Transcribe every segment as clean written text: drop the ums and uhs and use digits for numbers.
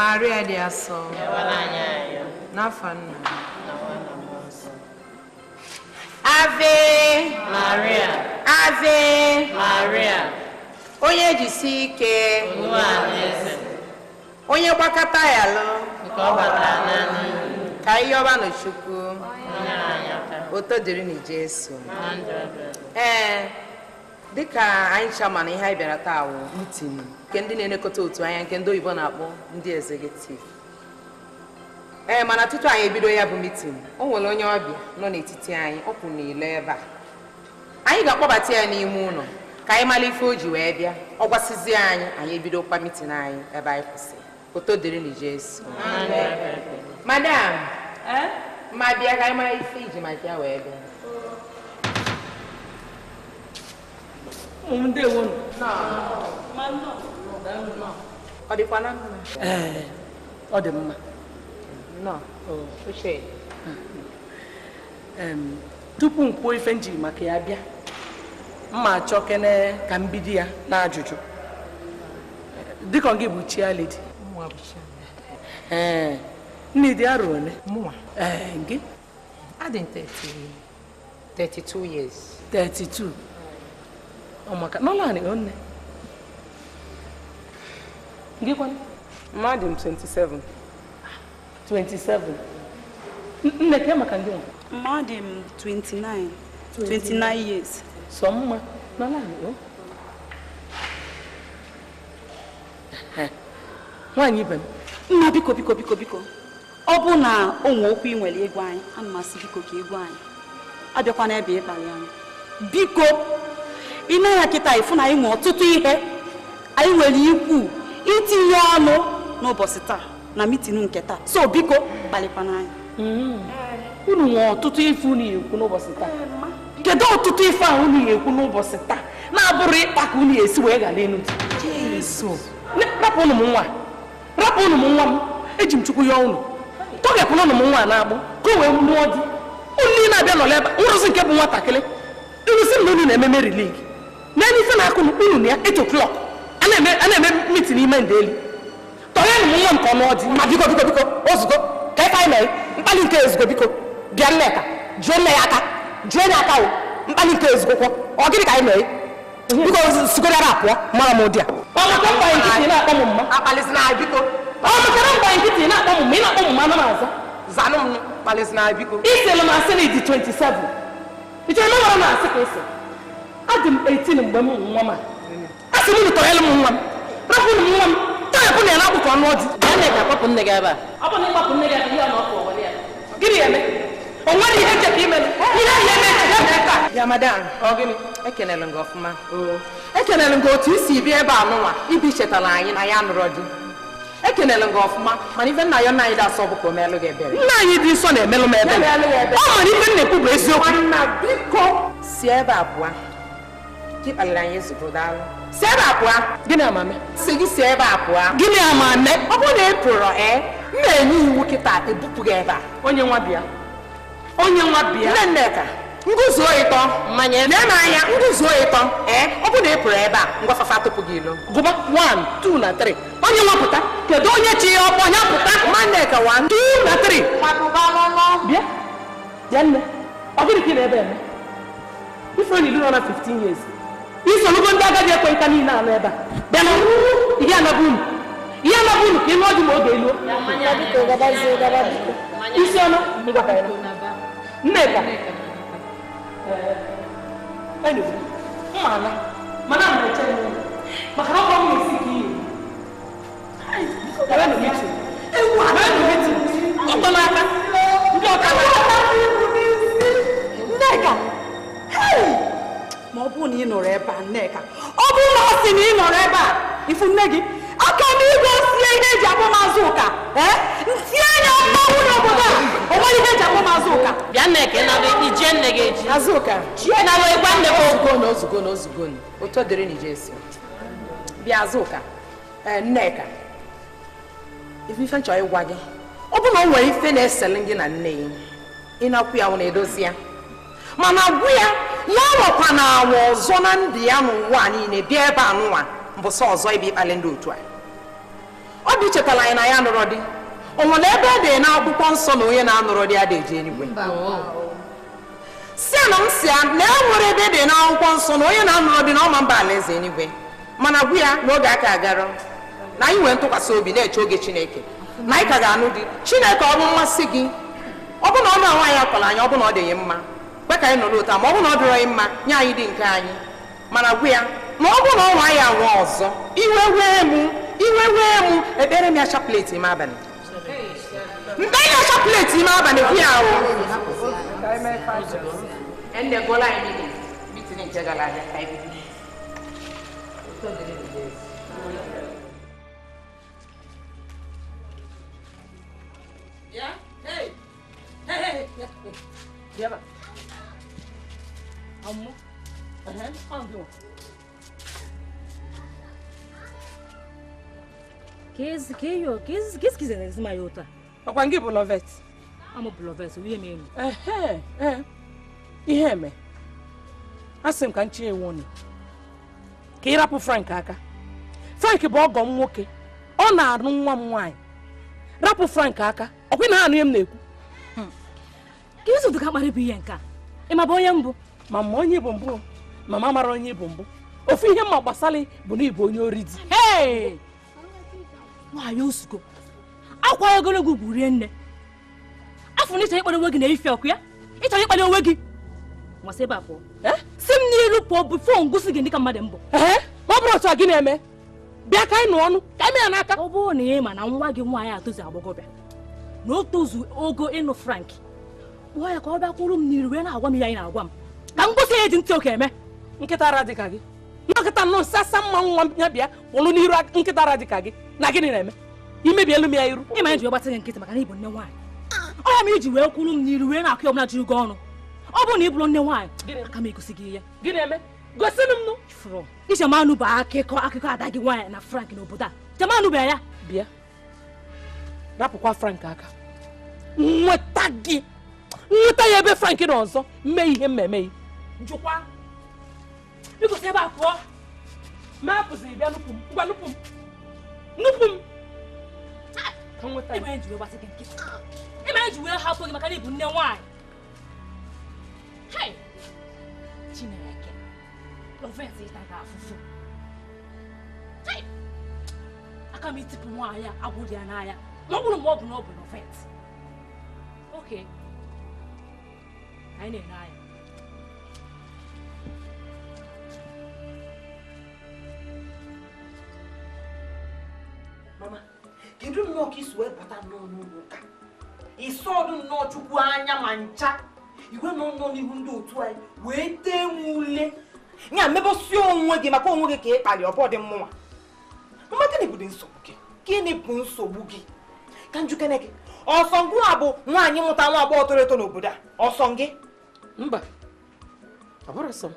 Maria dị asọ. Yọwara anyị ayọ. N'afa Nna. Na Nwa na Mmụọ Nsọ. Ave. Maria. Ave. Maria. Onye jisi ike. Olu alaeze. Onye gbakọta ya lụ. Nke ọ batara naanị. Ka ihe ọba nụ Chukwu. Nyere anyị aka. Oto dịrị na Jesu. Na ndụ ebe. Ee, dịka anyị cha mana ihe anyị bịara taa wụ meeting nke ndị na-elekọta otu anya nke ndị oyibo na-akpọ ndị executive. Ee, mana tutu anyị ebido ya bụ meeting, o nwere onye ọbịa nọ n'etiti anyị, ọ kwụ n'ile ebe a. Anyị ga-akpọbata ya n'ime ụlọ ka anyị mara ife o ji wee bịa. Ọ gwasịzie anyị, anyị ebidokwa meeting anyị ebe anyị kwụsị. Oto dịrị na Jesu. Na ndụ ebe. Madam, ma bịa ka anyị mara ife iji maka ya wee bịa. Ụmụ ndewonu. Ọ dịkwa na mma? Ee, ọ dị mma. Nnọọ. Uche. Tupu m kwuo ife m jiri maka ya bịa, mma achọ kene ka m bido ya na ajụjụ. Dịka gị bụ chair lady. Mụnwa bụ Chiamaka. Ee, nne dị arọ ole? Mụnwa. Ee, gị? Adị m 32 years. 32. Ọ maka n'ụlọ anị o nne. Gị kwanụ? Mmadụ m 27. 27. Nne ke maka ndị nwa? Mmadụ m 29. 29 years. Sọ mma n'ụlọ anị o. Nwaanyị ibe m. Mma biko biko biko biko. Ọ bụ na o nwe okwu ị nwere ịgwa anyị, ana m asị biko ka ịgwa anyị. Abịakwana ebe ịkparị anyị. Biko, ị na-anya kịta ịfụ na anyị nwe ọtụtụ ihe anyị nwere ikwu itinye ọnụ n'ụbọchị taa na mitin nke taa. So biko kparịkwana anyị. Unu nwee ọtụtụ ife unu ga-ekwu n'ụbọchị taa. Kedu ọtụtụ ife ahụ unu ga-ekwu n'ụbọchị taa na-abụrụ ịkpa ka unu ga-esi wee ghara ịnụ di? Jesu. Rapụ unu m nwa. Rapụ unu m nwa m. Eji m Chukwu yọọ unu. Tọghepụrụ unu m nwa na-agbụ ka o wee mụọ di. Unu niile abịa nọrọ ebe a, nrụzi nke bụ nwatakịrị. Unu sị m na unu na-eme Mary League. N'elu ife na-akụ unu na ya 8 o'clock. A na-eme meeting ime ndeli. Tọghenụ m nwa m ka ọ nụọ di. Ma biko biko biko ozugbo ka ife anyị mere mkpali nke ezugbo biko bịa Nneka jụọ nne ya aka jụọ ya aka o mkpali nke ezugbo kwọ ọ gịnị ka anyị mere biko sigoro ebe a pụọ mara m ụdị a. Ọ maka mba nkịtị ị na-akpọ m mma. Akpalịsina anyị biko. Ọ maka na mba nkịtị ị na-akpọ m mma, ị na-akpọ m mma ana m aza. Zanụ m kpalịsina anyị biko. Ị sịrị m asị na ị dị 27. Ị chere na ọ na asị ka ị sị. Adị m 18 mgbe m mụrụ nwa m a. Asị m unu tọnyere m nwa m. Rapụ m nwa m. Tọghepụ na ya na-agbụ ka ọ nụọ di. Bịa Nneka, kpọpụ nne gị ebe a. Ọ bụ na ịgbapụ nne gị aka, ihe ọ na-ọkụ ọwele ya. Gịnị ya eme? O nwere ihe ncheta ime. Ihe ahụ eme ya mee taa. Ya madam, Ọ gịnị? ekelere m gị ọfụma. Ekelere m gị otu i si bịa ebe a nụnwa ibi chetara anyị na ya nụrụ di. Ekelere m gị ọfụma, mana ife nna ya nna anyị dị asọ bụ ka o meelụ gị ebere. Nna anyị dị nsọ na-emelụ m ebere. Na-emelụ ya ebere. Ọ mara ife m na-ekwu bụ eziokwu. Nwanna biko si ebe a pụọ. Ka ị kpaliri anyị ezugbo daalụ. Si ebe a pụọ. Gịnị amame? Si gị si ebe a pụọ. Gịnị amame? Ọ bụrụ na ị pụrụ m na-enye iwu kịta ebupụ gị ebe a. Onye nwa bịa. Onye nwa bịa. Nne Nneka, nguzo ịtọ. Mmanya. Lee m anya, nguzo ịtọ. Ọ bụrụ na ị pụrụ ebe a, ngwa fafa tụpụ gị ilo. Gụba 1, 2 na 3. Onye nwa pụta. Kedu onye chi ya ọkpọ ya pụta? Mma Nneka 1, 2 na 3. Bịa. Bịa nne. Ọ gịnị ka ị na-ebe eme? Ife onye ilu nọ na 15 years. Isolugo ndị agadi ekwe nka niile anọ ebe a. Bịa na ihe anabụ unu. Ihe anabụ unu ka ị nụọ di ma oge eluo. Isi ọma ngwa ka ya. Nneka. Anyway, mma ana. Mana m na-eche m ụlọ. Maka na ọ bụ m na-esi ka ihe. Gawanụ meeting. Gawanụ meeting. Ọkpọ n'aka. Ndị ọka n'aka. Nneka! Hey! Ma ọ bụrụ na ị nọrọ ebe a, Nneka, ọ bụrụ na ọ sị na ị nọrọ ebe a, ifu nne gị, aka m igwe sie ihe eji akpọ m Azụka. Ntie anya mmanwụ n'obodo a, o nweghị ihe eji akpọ m Azụka. Bịa Nneka, ị nabụ ijie nne gị eji. Azụka. Ị nabụ ịgwa nne gị okwu. Ozugbo na ozugbo na ozugbo na. Otu ọ dịrị na Jesu. Bịa Azụka. Nneka. Ife nchọ ịgwa gị. Ọ bụ na o nwere ife na-esele gị na nne ya. Ị na-akwụ ya na edozi ya. Mana agwụ ya, ya nọkwa na awa ọzọ na ndụ ya n'ụwa niile bịa ebe a nụnwa mbụsọ ọzọ ịbịa ịkpali ndị otu a. Ọ bụ ichetara anyị na ya nụrụ di. O nwere ebe e dee n'akwụkwọ nsọ na onye na-anụrụ di adịghị eje eluigwe? Si na m si ya na e nwere ebe e dee n'akwụkwọ nsọ na onye na-anụrụ di na ọma mba alaeze eluigwe. Mana gwa ya na oge aka agarọ, na anyị nwere ntụkwasị obi na-eche oge Chineke, na anyị ka ga-anụ di. Chineke ọ bụ mmasị gị, ọ bụ na ọ na nwaanyị akọrọ anyị, ọ bụ na ọ dịghị mma, kwe ka anyị nọrọ otu a, ma ọ bụ na ọ dịrọ anyị mma, nye anyị dị nke anyị. Mana gwa ya na ọ bụrụ na ọ nwa ya anwụ ọzọ, iwe wee mụ, iwe wee mụ, ekpere m ya chaplet ime abalị, mkpe ya chaplet ime abalị, gwa ya ahụ. Nne gụọla anyị mitin nke gara aga ka anyị bido. Yeah? Hey! Hey, hey, hey. Bịa ebe a. Amụ. Ehe, ọ gị nwa. Ọkwa gị bụ Lovet. Amụ bụ Lovet, nwunye m enyi. Ehe, ee. Ihe eme. Asị m ka nchi ewu unu. Ka ị rapụ Frank aka. Frank bụ ọgọ m nwoke. Ọ na-arụ nwa m nwaanyị. Rapụ Frank aka. Ọkwa ị na-anụ ihe m na-ekwu. Ka izu dịka mkparị bụ ihe nke a. Ị ma bụ onye mbụ? Mama onye bụ mbụ. Mama mara onye bụ mbụ. Ofu ihe mma gbasara bụ na ị bụ onye ori di. Hey! Nwaanyị osugo. Akwa ogologo ugwu rie nne. Afọ na ịchọrọ ịkpali onwe gị na ife ọkụ ya? Ịchọrọ ịkpali onwe gị? Nwasị ebe a pụọ. Si m n'iru pụọ bụ fon gosi gị dịka mmadụ mbụ. Ee, ma ọ bụrụ otu a gị na-eme. Bịa ka anyị nụ ọnụ, ka anyị mee ya n'aka. Ọ bụrụ na ị ma na nwa gị nwaanyị atozu agbọghọbịa, na o tozu ogo ịnụ Frank, kpọọ ya ka ọ bịa kwụrụ m n'iru wee na-agwa m ihe anyị na-agwa m. Ka m gosi ya eji ntị oke eme. Nkịta ara dị ka gị. Nkịta nọ sasa mma nwa ya bịa kwụrụ n'iru nkịta ara dị ka gị. Na gịnị na-eme? Imebielu m ya iru. Ị ma ya ji wee gbatị gị nkịtị maka na ị bụ nne nwaanyị. Ọ ya ma iji wee kwụrụ m n'iru wee na-akụ ya ọbụla juru gị ọnụ. Ọ bụrụ na ị bụrụ nne nwaanyị, aka m egosi gị ihe. Gịnị eme? Gosinụ m nụ. Fụrụ. Ichemanụ bụ akụkọ akụkọ ada gị nwaanyị na Frank n'obodo a. Chemanụ bụ ya. Bịa. Rapụkwa Frank aka. Nweta gị. Nweta ya ebe Frank nọ ọzọ. Mee ihe m emeghị. Jụkwa. Biko si ebe a pụọ. Ma apụziri bịa nupụ m. Ngwa nupụ m. Nupụ m. Ka m nweta Ị ma ya ji wee gbatị gị nkịtị. Ị ma ya ji wee hapụ gị maka na ị bụ nne nwaanyị. Hei! Chineke. Lovet ịta gị afụfụ. Hei! Aka m itipụ nwaanyị a agwụ dị ya n'anya. Ma ọ bụrụ ma ọ bụ na ọ bụ Lovet. Oke. Anyị na-ere anya. Mama, kedu nnọọ ka isi wee bata nnọọ n'ụlọ ụka? Ịsọ ọdụ nnọọ Chukwu anya ma ncha. Igwe nọ nnọọ n'ihu ndị otu anyị wee tee m ule. Nya mebosi onwe gị maka onwe gị ka ị kpali ọbọ dị mmụnwa. Mama, gịnị bụ nsogbu gị? Gịnị bụ nsogbu gị? Ka njukene gị. Ọsọ ngụ a bụ nwaanyị mụta nwa agbọghọ toro eto n'obodo a. Ọsọ gị? Mba. Ọ bụrụ sọ m.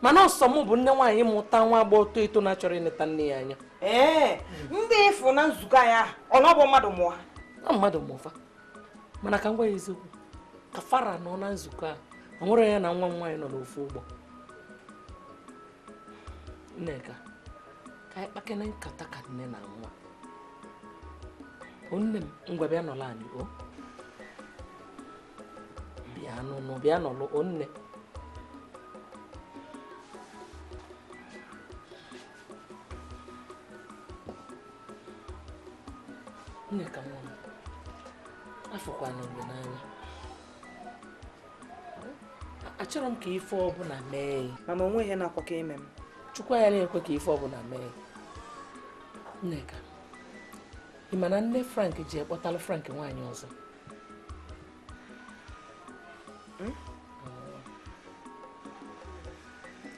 Mana ọsọ m bụ nne nwaanyị mụta nwa agbọghọ toro eto na-achọrọ ileta nne ya anya. Ee, ndị ịfụ na nzukọ anyị ahụ, ọ na ọ bụ mmadụ mụọ ha? Ọ mmadụ mụfa. Mana ka m gwa ya eziokwu, ka Fara nọ na nzukọ a, ọ nwere ya na nwa m nwaanyị nọ n'ofu ụgbọ. Nneka, ka anyị kpakene nkata ka nne na nwa. O nne m, ngwa bịa nọrọ anyị o. Bịa nụnụ, bịa nọrọ o nne. Nneka nwa m, afụkwana mgbe n'anya. Achọrọ m ka ife ọbụla mee. Mama, onwe ihe na-akwa ka ime m. Chukwu ya na-ekwe ka ife ọbụla mee. Nneka, ị ma na nne Frank ji ekpọtalụ Frank nwaanyị ọzọ?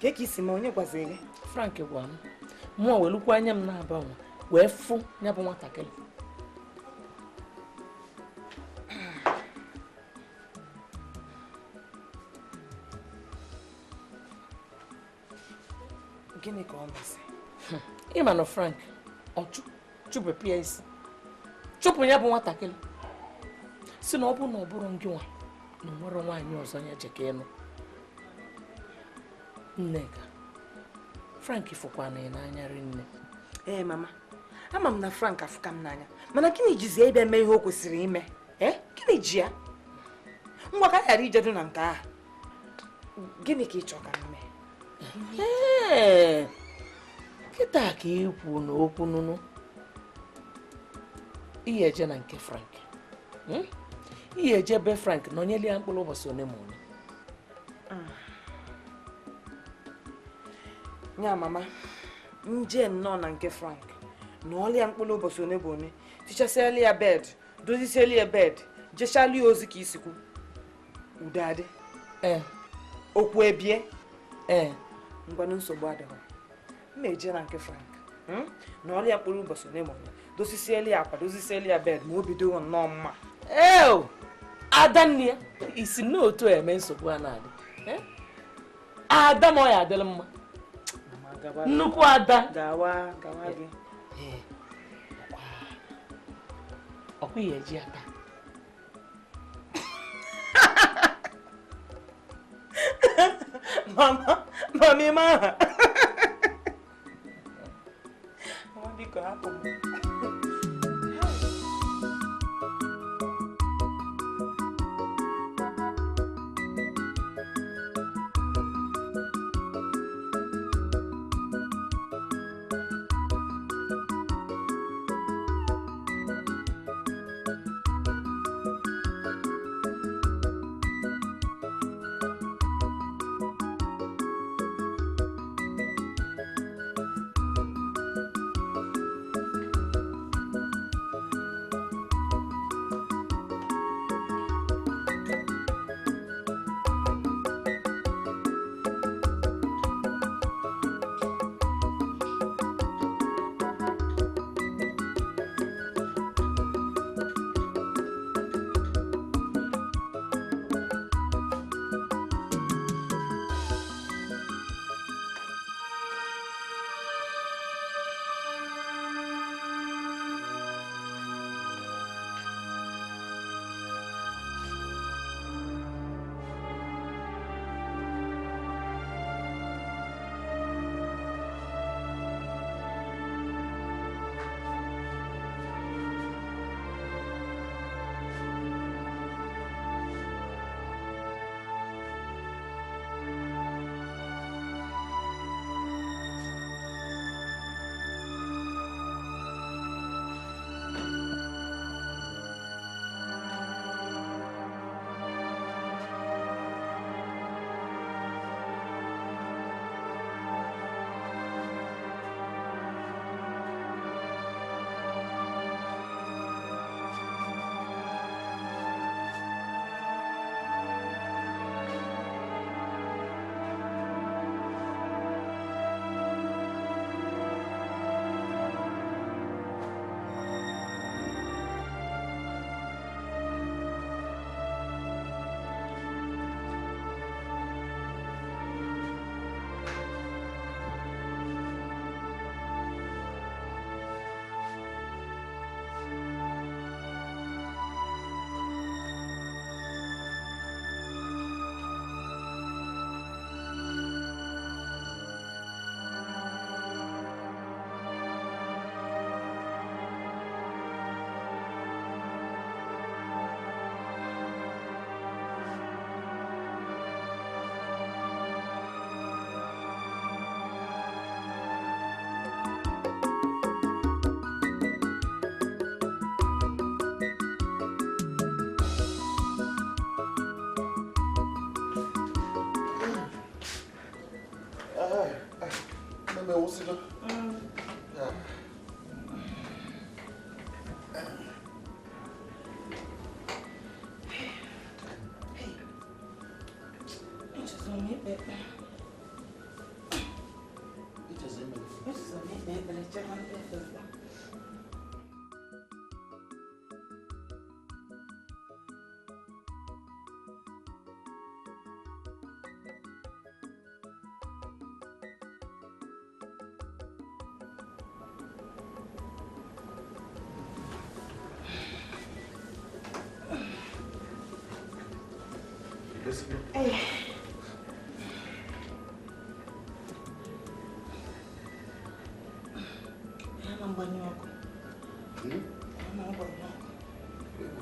Ka ka isi ma onye gwaziri gị? Frank gwa m. Mụọ welukwa anya m na-abanwe wee fụ ya bụ nwatakịrị. Gịnị ka ọ masị? Ị ma na Frank ọ chụpụ ya isi. Chụpụ ya bụ nwatakịrị. Si na ọ bụ na ọ bụrụ gị nwa na nwere nwaanyị ọzọ ya jeka ịnụ. Nneka, Frank fụkwana ya n'anya rinne. Ee mama, Ama m na Frank afụka m n'anya. Mana gịnị jizi ebe mee ihe o kwesịrị ime? Gịnị ji ya? Ngwa ka ghara ijedu na nke ahụ. Gịnị ka ị chọrọ ka m mee? Ee, kịta ka ikwu na okwu nunu. Ihe eje na nke Frank. Ihe eje be Frank na onye lie mkpụrụ ụbọchị one ma one. Nya mama, nje nnọọ na nke Frank. Nọọlịa mkpụrụ ụbọchị one bụ one. Tichasịala ya bed, dozisiela ya bed, jechala ya ozi ka isikwu. Udo adị. Okwu ebie. Ngwanụ nsogbu adịghị. M eje na nke Frank. Nọọlịa mkpụrụ ụbọchị one ma one. Dozisiela ya akwa, dozisiela ya bed, ma o bido nnọọ mma. Ee, Adanne ya, isi n'otu eme nsogbu a na-adị. Ada ma ọ ya adịla mma. Nnukwu ada. Gawa, gawa gị. Ọkwa ya eji ata. Mama, mama ime aha. Mama biko hapụ m.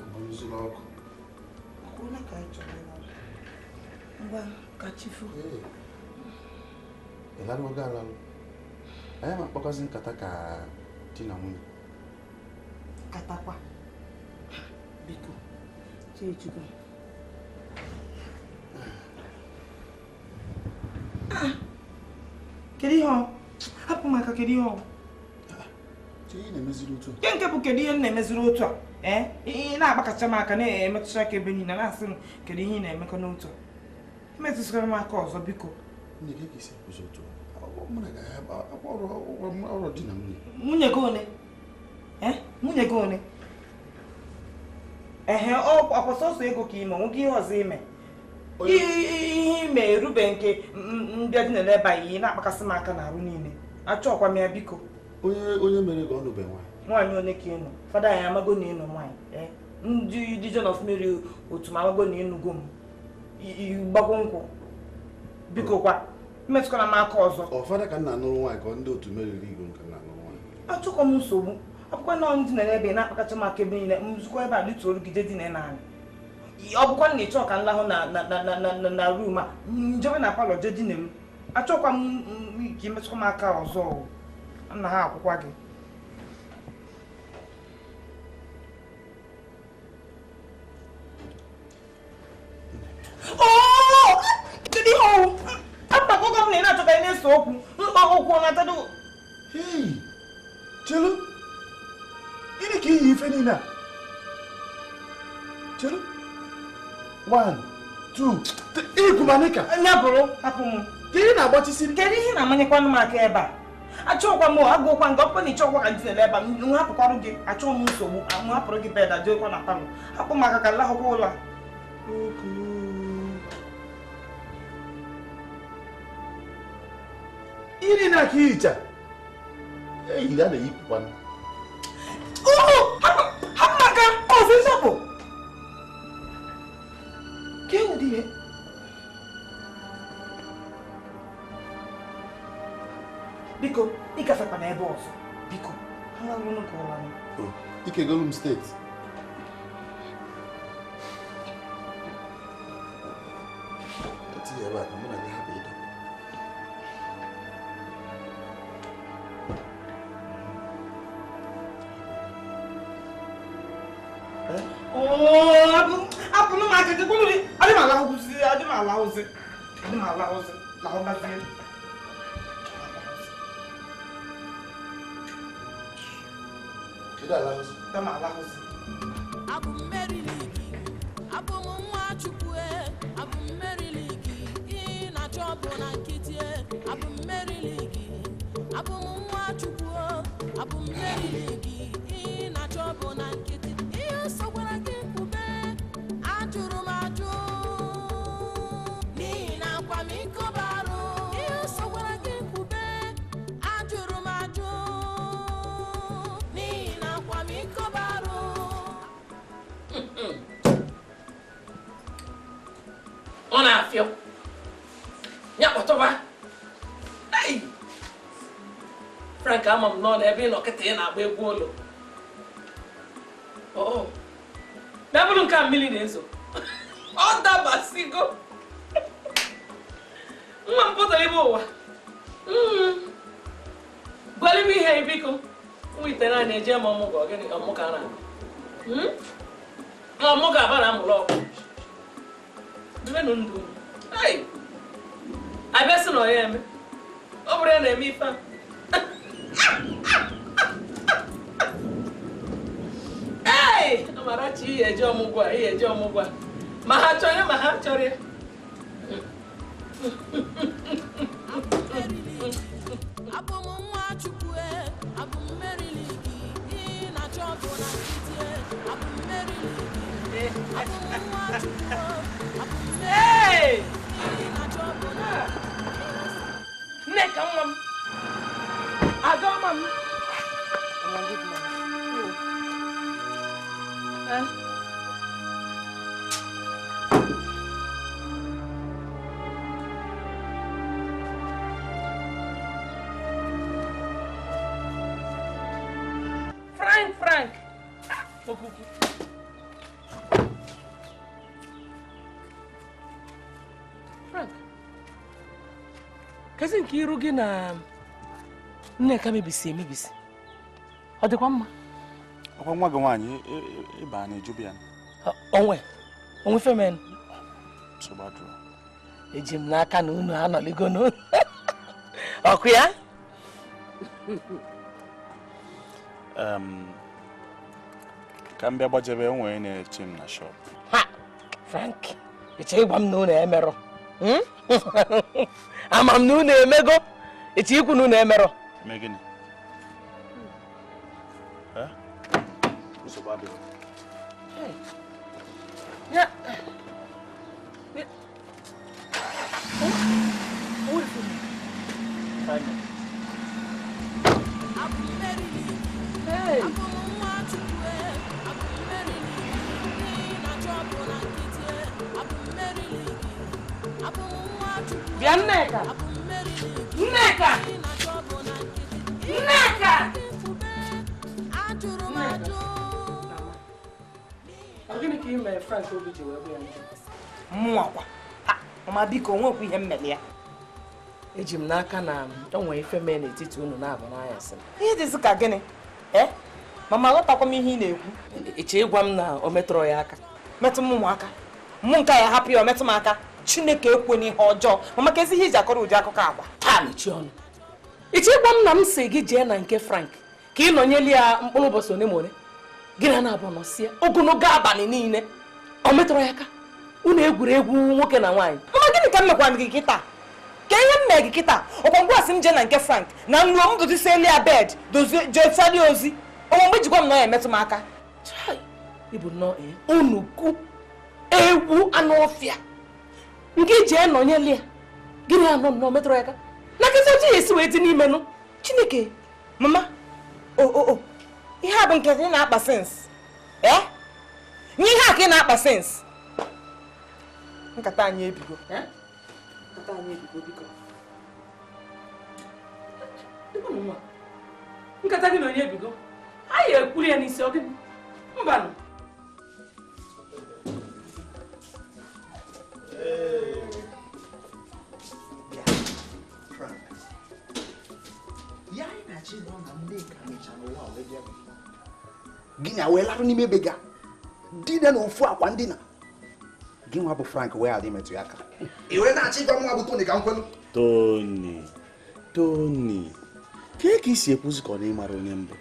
Agbanyụzila ọkụ. Ọkwụla ka anyị chọrọ ịlarụ. Ngwa, ka chi fo. Ị larụgo alarụ? Anyị ma akpakọzi nkata ka di na nwunye. Katakwa. Biko, Chichukwu. Kedu ihe ọ? Hapụ m aka, kedu ihe ọ? Ihe na-emeziri otu a? Nke nke bụ kedu ihe m na-emeziri otu a? Ee, ị na-agbakacha m aka na-emetụcha aka ebe niile na-asị m kedu ihe ị na-emekọ n'otu a? Emetụsịkwara m aka ọzọ biko. Nne gị ka isi akwụzi otu a? Mụ na gị ọrụ di na nwunye. Nwunye gị one? Ee, nwunye gị one? Ehe, ọkwa sọsọ ego ka ime, onweghị ihe ọzọ ime. Ihe ime erube nke mbịa dị n'ebe a ihe na-akpakasị m aka n'arụ niile. Achọkwa m ya biko. Onye mere gị ọnụ be nwaanyị? Nwaanyị one ka ịnọ? Fada anyị amago na ịnọ nwaanyị. Ndị Legion of Mary otu m amago na ịnụgo m. Gbago nkwụ. Biko kwa, emetụkwala m aka ọzọ. Ọ fada ka m na-anụrụ nwaanyị ka ndị otu Mary League ka m na-anụrụ nwaanyị. Achọkwa m nsogbu. Akwụkwọ nọ ndị na ebe na-akpakacha m aka ebe niile, nzukọ ebe a dịtuolu gị je dị na anyị. Ọ bụkwa na ịchọ ka m lahụ na ruum a, njebe na palọ je dị n'elu. Achọkwa m ka imetụkwa m aka ọzọ. Nna ha akwụkwa gị. Kedu ihe ọwụ? Akpakọkọ m na ị na-achọka ị na-ese okwu. Mkpa okwu ọ na-atado. Chelu, gịnị ka iyi ife niile a? Chelu, 1, 2, 3, ikumanika. Nya bụrụ, hapụ m. Kedu ihe na-agbachisiri? Kedu ihe na-amanyekwanụ m aka ebe a? Achọkwa m agụkwa nke ọkpụkpọ na ịchọkwa ka ndị ebe a m hapụkwarụ gị, achọghị m nsogbu, m hapụrụ gị bed ajọkwa na palọ. Hapụ m aka ka lahụkwa ụlọ. Iri na aka ihicha. Eyiri a na-eyipụkwanụ. Hapụ m aka, ọzọ nzọpụ. Ka ụdị ihe? Biko, ị gafekwa n'ebe ọzọ. Biko, ha larụnụ ka ụra m. Ikegolu m steeti. Etinye ebe a ka mụ na gị hapụ ịdọ. Hapụnụ m aka gị, gwụrụ gị. Adị m alahụzi, adị m alahụzi. Adị m alahụzi, lahụbazie. Abụ m Mary League, abụ m nwa Chukwu, abụ m Mary League, ị na-achọ bụ na nkịtị, abụ m Mary League, abụ m nwa Chukwu, abụ m Mary League, ị na-achọ bụ na nkịtị. Ihe sọkwara gị kwube, ajụrụ m ajụ, n'ihi na akwamiko bụ arụ. Ihe sọkwara gị kwube, ajụrụ m ajụ, n'ihi na akwamiko bụ arụ. Ọ na-afịọ ya kpọtụba. Frank, ama m nọ n'ebe ị nọ kịta ị na-agba egwu ụlọ. Bịa bụrụ nke a mmiri na-ezo. Ọ dabasigo. Nwa m pụtara ibe ụwa. Gwalime ihe biko. Nwa ite naanị eje ma ọmụgwọ gịnị ọmụka na-agụ. Ọmụga aba na amụrụ ọkụ. Bibenụ ndụ. Abịa sị na ọ ya eme. Ọ bụrụ ya na-eme ife a. Ee, Amarachi ihe eje ọmụgwọ a, ihe eje ọmụgwọ a. Ma ha chọrọ ya, ma ha chọrọ ya. Abụ m nwa Chukwu, abụ m Mary League, ị na-achọ bụ na nkịtị, abụ m Mary League, abụ m nwa Chukwu, abụ m Mary League, ị na-achọ bụ na Nneka nwa m, Adaọma m. Frank, Frank. Nwoke ukwu. Frank, kezi nke iru gị na Nneka mebisi emebisi, ọ dịkwa mma? Ọkwa nwa gị nwaanyị ịba na-ejubu ya. Onwe onwe femen. Nsogbu adịrọ. Eji m n'aka na unu anọligo ọkụ ya. Ka m bịa gbajebe, o nwere na-eche m na shop. Ha, Frank, eche ịgwa m na unu emerọ. Ama m na unu emego. Eche ikwu na unu emerọ. Mee gịnị? Nsogbu adịrọ. Ya. Hey. Bịa Nneka. Nneka. Nneka. Ọ gịnị ka ị mere Frank obi ji wee bụ ya njọ? Mụnwa kwa. Mama biko, onwekwa ihe m mere ya. Eji m n'aka na o nwere ife mee n'etiti unu na-abụ n'anyasị. Ihe dịzị ka gịnị? Mama, aghọtakwa m ihe ị na-ekwu. Eche ịgwa m na o metụrụ ya aka. Metụ m ụmụaka. Mụ nke ya hapụ ya, o metụ m aka. Chineke ekwe n'ihe ọjọọ. Mama, ka ezi ihe iji akọrọ ụdị akụkọ agwa. Taa mechie ọnụ. Eche ịgwa m na m si gị jee na nke Frank ka ị nọnyere ya mkpụrụ ụbọchị one ma one. Gị na na-abụ nọsie ogologo abalị niile. O metụrụ ya aka. Unu egwuregwu nwoke na nwaanyị. Mama, gịnị ka m mekwara gị kịta? Ka ihe m mee gị kịta? Ọkwa ngwa sị m jee na nke Frank na nruo m dozisie ya bed, dozie jee ozi. Ọnwa mgbe jikwa m na ya emetụ m aka. Chai, ịbụ nnọọ onukwu ewu anụ ọfịa. Nke jee nọnyere ya. Gịnị anọ nnọọ metụrụ ya aka? Na nkịta otu ya esi wee dị n'ime nụ. Chineke, mama, o ihe a bụ nke ị na-akpa sens. Nye ihe a ka ị na-akpa sens. Nkata anyị ebigo. Nkata anyị ebigo, biko. Nkata gị na onye ebigo. Anyị ekwuru ya n'isi ọ gịnị? Mbanụ. Frank, ya anyị na-achọ ịgwa na Nneka mechara ụwa wee bịa gị na wee larụ n'ime be ga dina na ofu akwa ndina gị nwa bụ Frank wee ghara imetụ ya aka. I wee na-achọ ịgwa nwa bụ Tony ka m kwelu. Tony, Tony, ka ka isi ekwuzi ka ọ na ịmara onye mbụ?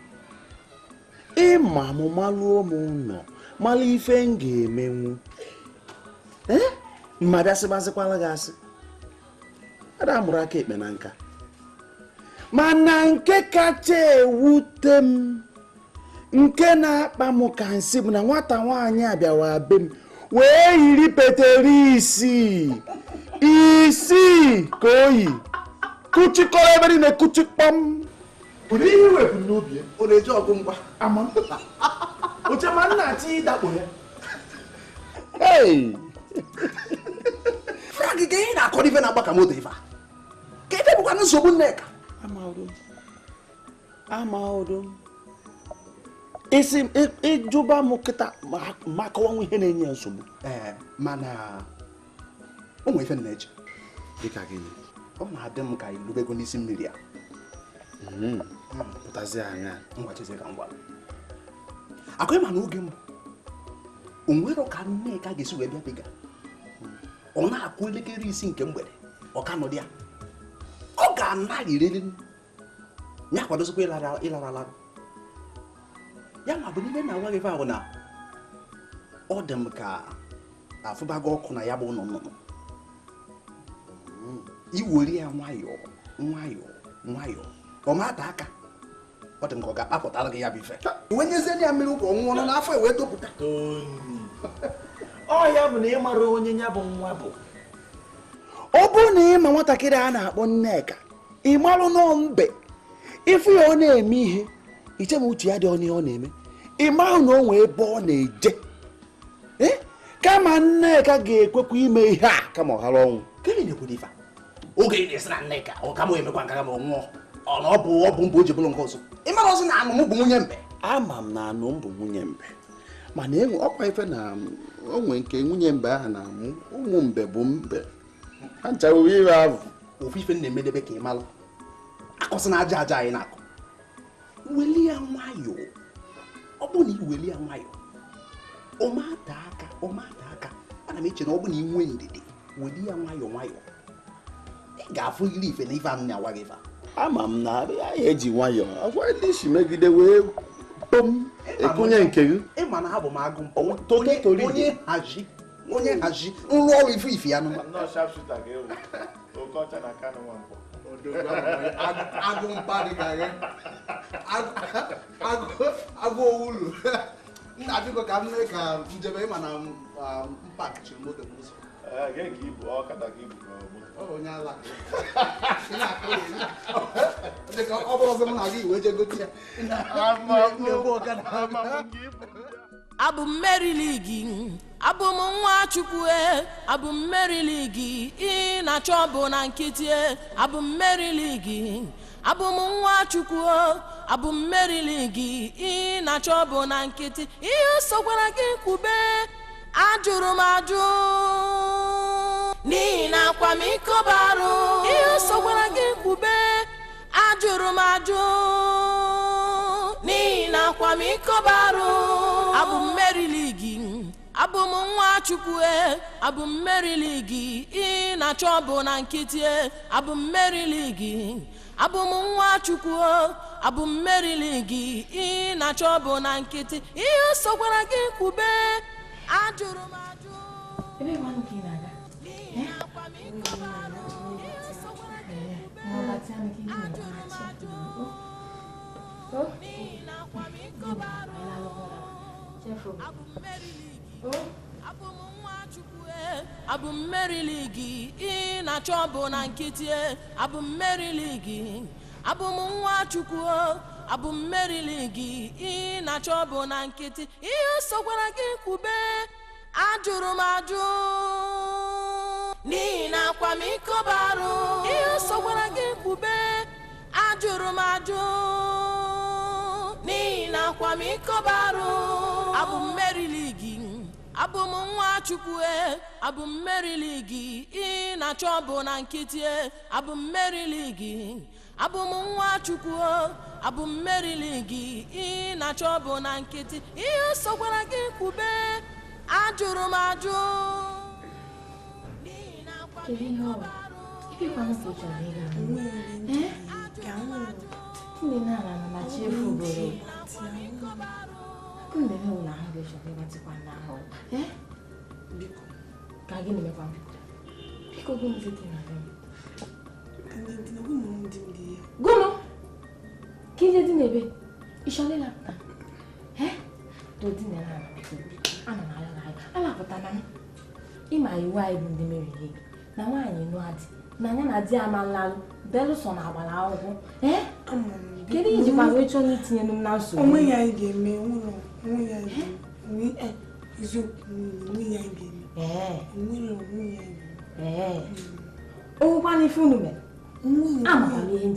Ịma mụ malụọ m nọ, malụ ife m ga-emenwu. Mmadụ asịgbazịkwala gị asị. Ada amụrụ aka ekpe na nka. Mana nke kacha ewute m, nke na-akpa m ka nsị bụ na nwata nwaanyị abịawa be m wee yiri petere isii isii ka oyi kụchikọrọ ebe niile kụchikpọm. Ụdị ihe iwepụ n'obi ya, ọ na-eji ọgụ mgba. Ama m. Oche ma nna achọ ịdakpo ya. Hey! Frank, ka ihe na-akọrọ ife na-agba ka moto ife a. Ka ife bụkwa nsogbu Nneka. Amaodo m. Isi ịjụba m kịta ma akọwanwu ihe na-enye ya nsogbu. Mana o nwere ife m na-eche. Dịka gịnị? Ọ na-adị m ka ilubego n'isi mmiri a. Pụtazie anya. Ngwa chezie ka m gwa. Akwa ịma na oge mbụ, o nwere ka Nneka ga-esi wee bịa bịga. Ọ na-akụ elekere 6 nke mgbede, ọ ka nọdụ ya. Ọ ga-anarịrịrị. Ya kwadozikwa ịlara alarụ. Ya ma bụ n'ibe na-agwa gị ahụ na ọ dị m ka afụbago ọkụ na ya bụ ụlọ nnụnụ. Iwere ya nwayọọ nwayọọ nwayọọ, ọ mata aka. Ọ dị m ka ọ ga-akpapụtara gị ya bụ ife. Wee nyezie ya mmiri ụkwụ ọnwụọ nọ n'afọ wee topụta. Ọ ya bụ na ị mara onye ya bụ nwa bụ. Ọ bụrụ na ị ma nwatakịrị a na-akpọ Nneka, ị marụ nọọ mbe. Ifu ya ọ na-eme ihe, iche ma uche ya dị ọnụ ihe ọ na-eme. Ị marụ na o nwee ebe ọ na-eje. Kama Nneka ga-ekwekwa ime ihe a kama ọ ghara ọnwụ. Gịnị na-ekwu n'ife a? Oge ị na-esi na Nneka, ọ ka m emekwa nke kama ọ nwụọ. Ọ na ọ bụ mbụ o ji bụrụ nke ọzọ. Ị mara ọzọ na anụ m bụ nwunye mbe. Ama m na anụ m bụ nwunye mbe. Mana enwe ọkwa ife na onwe nke nwunye mbe ahụ na-amụ ụmụ mbe bụ mbe. Ha nchawo iwe ahụ. Ofu ife na-emedebe ka ị malụ. Akọsị na aja aja anyị na-akọ. Weli ya nwayọọ. Ọ bụ na i weli ya nwayọọ. Ọ aka ọmata aka. Ana m eche na ọ bụ na ị nwee ndidi weli ya nwayọọ nwayọọ. Ị ga-afụ iri ife na ife anụ na-awa gị ife. Ama m na anyị eji nwayọọ agwa ndị si megide wee pom ekunye nke gị. Ịma na abụ m agụ onye nhazi nrụ ọrụ ife ife ya nụ. Agụ mpa dị ka gị. Agụ owulu. Nna biko ka m mee ka njebe ịma na mpa chiri moto n'ụzọ. Onye ala. Ọ bụrụ ọzọ m na gị iwe je gote ya. Abụ m Mary League, abụ m nwa Chukwu, abụ m Mary League, ị na-achọ bụ na nkịtị, abụ m Mary League, abụ m nwa Chukwu, abụ m Mary League, ị na-achọ bụ na nkịtị, ihe sokwara gị kwube, ajụrụ m ajụ n'ihi na akwamiko bụ arụ, ihe sokwara gị kwube, ajụrụ m ajụ n'ihi na akwamiko bụ arụ. Abụ m Mary League, abụ m nwa Chukwu, abụ m Mary League, ị na-achọ bụ na nkịtị, abụ m Mary League, abụ m nwa Chukwu, abụ m Mary League, ị na-achọ bụ na nkịtị, ihe sokwara gị kwube, ajụrụ m ajụ. Abụ m Mary League, ị na-achọ bụ na nkịtị, abụ m Mary League, abụ m nwa Chukwu, abụ m Mary League, ị na-achọ bụ na nkịtị, ihe sokwara gị kwube, ajụrụ m ajụ n'ihi na akwamiko bụ arụ, ihe sokwara gị kwube, ajụrụ m ajụ n'ihi na akwamiko bụ arụ. Abụ m Mary League, abụ m nwa Chukwu, abụ m Mary League, ị na-achọ bụ na nkịtị, abụ m Mary League, abụ m nwa Chukwu, abụ m Mary League, ị na-achọ bụ na nkịtị, ihe sokwara gị kwube, ajụrụ m ajụ. Gụnụ ka ije dị n'ebe ịchọrọ ịlapụta dodina na ana m ayọ ayọ alapụta na m ịma iwu anyị bụ ndị Mary League na nwaanyị nụọ di na anya na di amalalụ belụsọ na agbara akwụkwọ. Kedu ijikwa wee chọọ na itinye m na nsogbu? Onweghị anyị ga-eme onweghị anyị ga-eme eziokwu onweghị anyị ga-eme ee onwekwana ife unu mere amakwa m ihe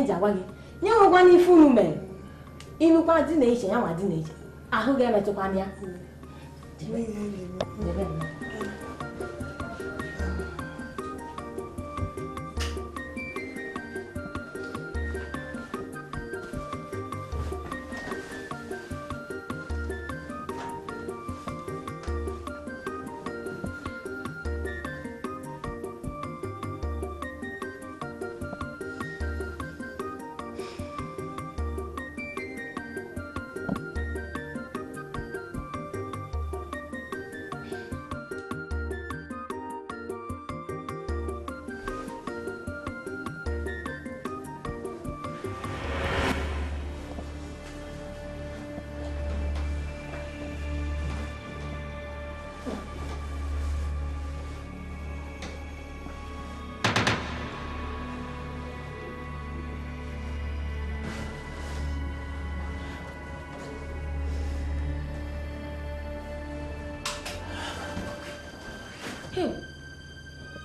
nji agwa gị nye nwekwana ife unu mere ịnụkwa di na iche ya nwa di na iche ahụ ga-emetụkwana ya.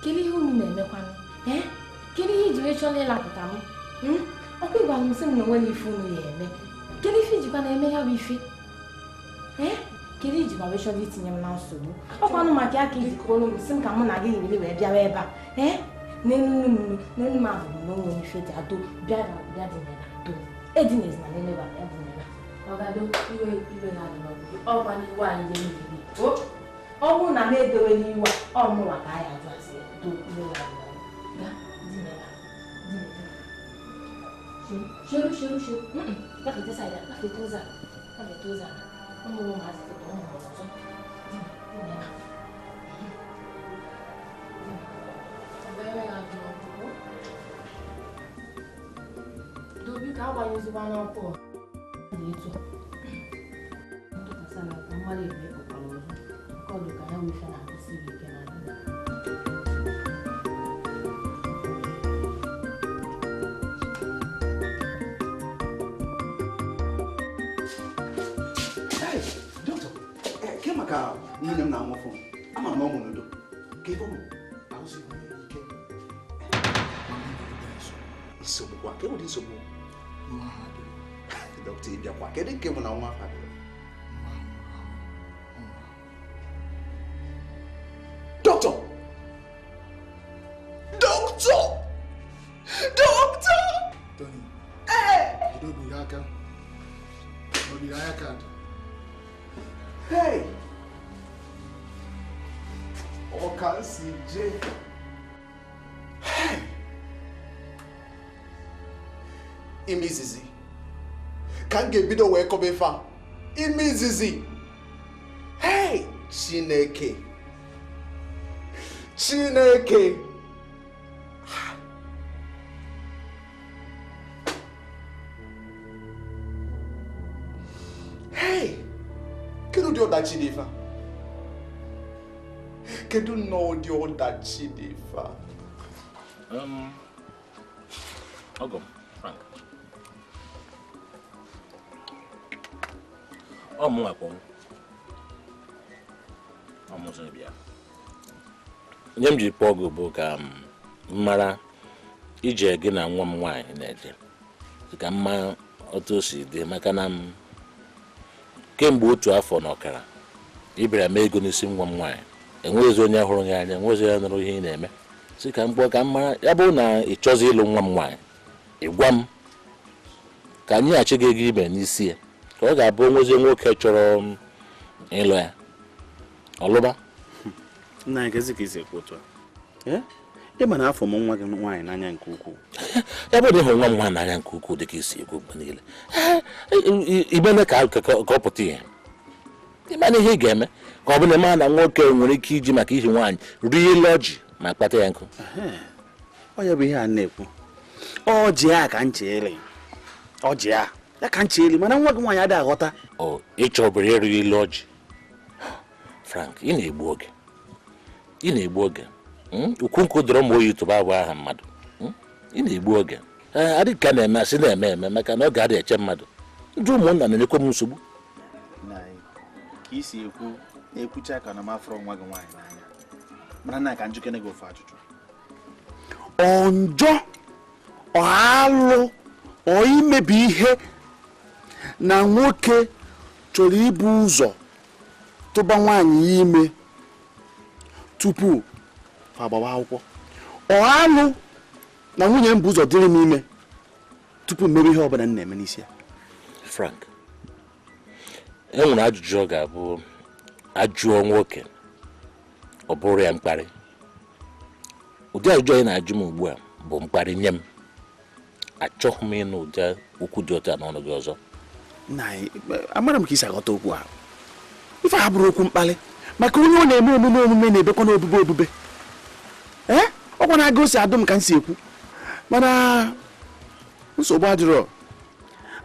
Kedu ihe unu na-emekwanụ? Kedu ihe iji wee chọọ ịlapụta m? Ọkwa ịgwara m sị m na onwere ife unu ya eme. Kedu ife ijikwa na-eme ya bụ ife? Ee, kedu iji ma wee chọrọ itinye m na nsogbu? Ọkwanụ maka ya ka iji kpọrọ m si m ka mụ na gị yiri wee bịawa ebe a. Ee, n'enu m ahụ na onwe ife dị ado bịa bịa dị na ado. Edinezina n'elu ebe a, edinela. Ọ ga-adọ iwe iwe na-adị n'ọgụ. Ọkwa n'iwe anyị dị n'ihi. Ọ bụrụ na m edowe n'iwe a, ọ mụnwa ka anyị ajụ asị do iwe na-adị n'ọgụ. Gaa, dinela, dinela. Cheru, cheru, cheru. Gafete saịda, gafete ụzọ a, gafete ụzọ a. Ụmụ ụmụazị tụtụ ụmụ ọzọ. Dinela. Dobi ka agbanyezikwa n'ọkụ dị etu ntụkwasị na ọkụ mmadụ ebe ekpokwara ọzọ nke ọdụ ka ya nwefe na-akwụsị ike na adị. Ke maka nwunye m na-anwụ ọfụ ama m na ọ mụ n'udo ka ebe ọ mụ ahụzighị ike nsogbu kwa ke ụdị nsogbu dọkịta ịbịakwa kedu nke bụ na nwa afọ adịrọ dọkịta dọkịta dọkịta Tony, jide obi gị aka olileanya ka dị. Hey! Ọ ka m si jee. Hey! Ime izizi ka m ga-ebido wee kọba ife a. Ime izizi. Hey! Chineke! Chineke! Hey! Kedu ụdị ọdachi dị ife a? Kedu nnọọ ụdị ọdachi dị ife a? Ọgọ m, Frank. Ọ mụ akpọ m. Ọ mụ sị bịa. Nye m ji kpọọ gị bụ ka m mara ije gị na nwa m nwaanyị na-eje. Ka m mara otu o si dị maka na m kemgbe 1 afọ na ọkara ị bịara mee ego n'isi nwa m nwaanyị enweghịzi onye hụrụ gị anya enweghịzi onye nụrụ ihe ị na-eme sị ka m kpọọ ka m mara ya bụrụ na ị chọzi ịlụ nwa m nwaanyị ị gwa m ka anyị ghachi gị ego ibe n'isi ya ka ọ ga-abụ onwezi nwoke chọrọ ịlụ ya ọlụba. Nna anyị kezi ka isi ekwu otu a ị ma na afọ m nwa gị nwaanyị n'anya nke ukwuu. Ya bụrụ na ị hụrụ nwa m nwaanyị n'anya nke ukwuu dịka isi ekwu mgbe niile imene ka ọ pụta ihe ịmana ihe ị ga-eme ka ọ bụ na ịma na nwoke nwere ike iji maka ihi nwaanyị rie ile ọjị ma kpata ya nkụ. Ọ ya bụ ihe a na-ekwu ọjị a ka ncheeli ọjị a ya ka ncheeli mana nwa gị nwaanyị adịghị aghọta. Ọ ị chọburu ịrị ile ọjị Frank, ị na-egbu oge ị na-egbu oge ukwu nkụ dọrọ m oyi tụba abụ aha mmadụ ị na-egbu oge adị ka na-eme asị na-eme eme maka na ọ ga-adị eche mmadụ ndị ụmụnna na-enyekwa m nsogbu. Ka isi ekwu na-ekwucha ka na m afọrọ nwa gị nwaanyị n'anya mana na ka njikere gị ofu ajụjụ. Ọ njọ ọ alụ ọ imebi ihe na nwoke chọrọ ibu ụzọ tụba nwaanyị ime tupu agbawa akwụkwọ. Ọ alụ na nwunye m bụ ụzọ dịrị m ime tupu m mere ihe ọbụla m na-eme n'isi ya. Frank, e nwere ajụjụ ọ ga-abụ ajụọ nwoke ọ bụrụ ya mkparị. Ụdị ajụjụ anyị na-ajụ m ugbu a bụ mkparị nye m. Achọghị m ịnụ ụdị okwu dị otu a n'ọnụ gị ọzọ. Nna anyị, amara m ka isi aghọta okwu ahụ. Ife a bụrụ okwu mkparị maka onye ọ na-eme omume omume na-ebekwa n'obube obube. Ee, ọkwa na-aga osi adụ m ka m si ekwu mana nsogbu adịrọ.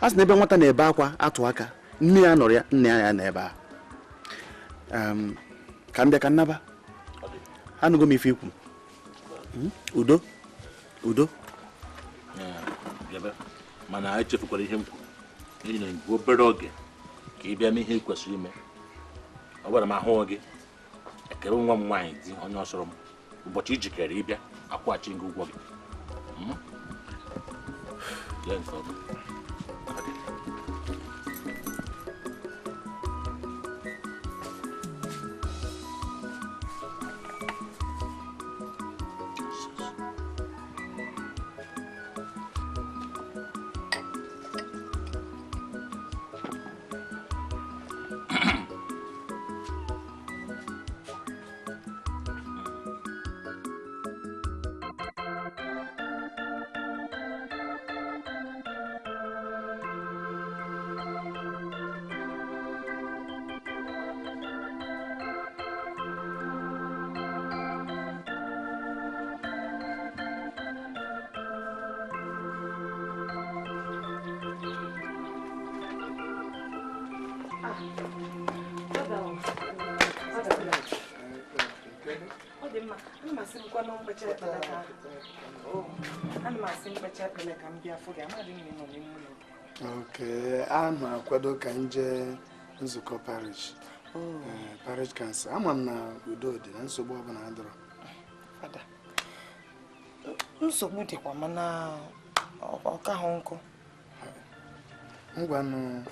A sị na ebe nwata na-ebe akwa atụ aka nne ya nọrọ ya nne ya na ebe a. Ka m bịa ka nnaba anụgo m ife ikwu. Udo udo mana echefukwara ihe m kwuru n'ihi na mgbe obere oge ka ị bịa mee ihe ị kwesịrị ime ọ gwara m ahụ gị ekere nwa m nwaanyị di onye ọsọrọ m ụbọchị ijikere ịbịa akwụghachi gị ụgwọ gị. Lee nke ọma. Ọ dị mma, ana m asị bụkwa na mkpecha ekpere ka ana m asị mkpecha ekpere ka m bịa fụ gị, amadị m na ị nọ n'ime ụlọ. Okay, a na-akwado ka m jee nzukọ parish. Parish council. Ama m na udo dị na nsogbu ọbụla adọrọ. Fada, nsogbu dịkwa mana ọ ka hụ nkụ. Ngwanụ,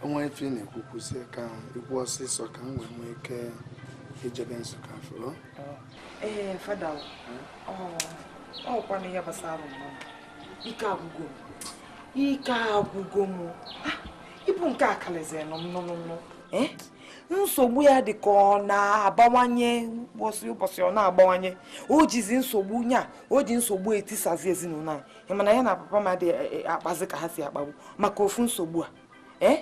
onwe ife ị na-ekwu kwụsị ka ikwu ọsịsọ ka m wee nwee ike ijebe nzukọ afọ. Ee, Fada, ọ kwanụ ihe gbasara mama. Ike agwụgo m. Ike agwụgo m. Ibu nke a kalịzị nọ m nụnụnụ. Nsogbu ya dị ka ọ na-abawanye ụbọchị ụbọchị ọ na-abawanye. O jizi nsogbu nya, o ji nsogbu etisazi ezinụlọ anyị. Mana ya na papa m adịghị akpazi ka ha si akpagbu maka ofu nsogbu a.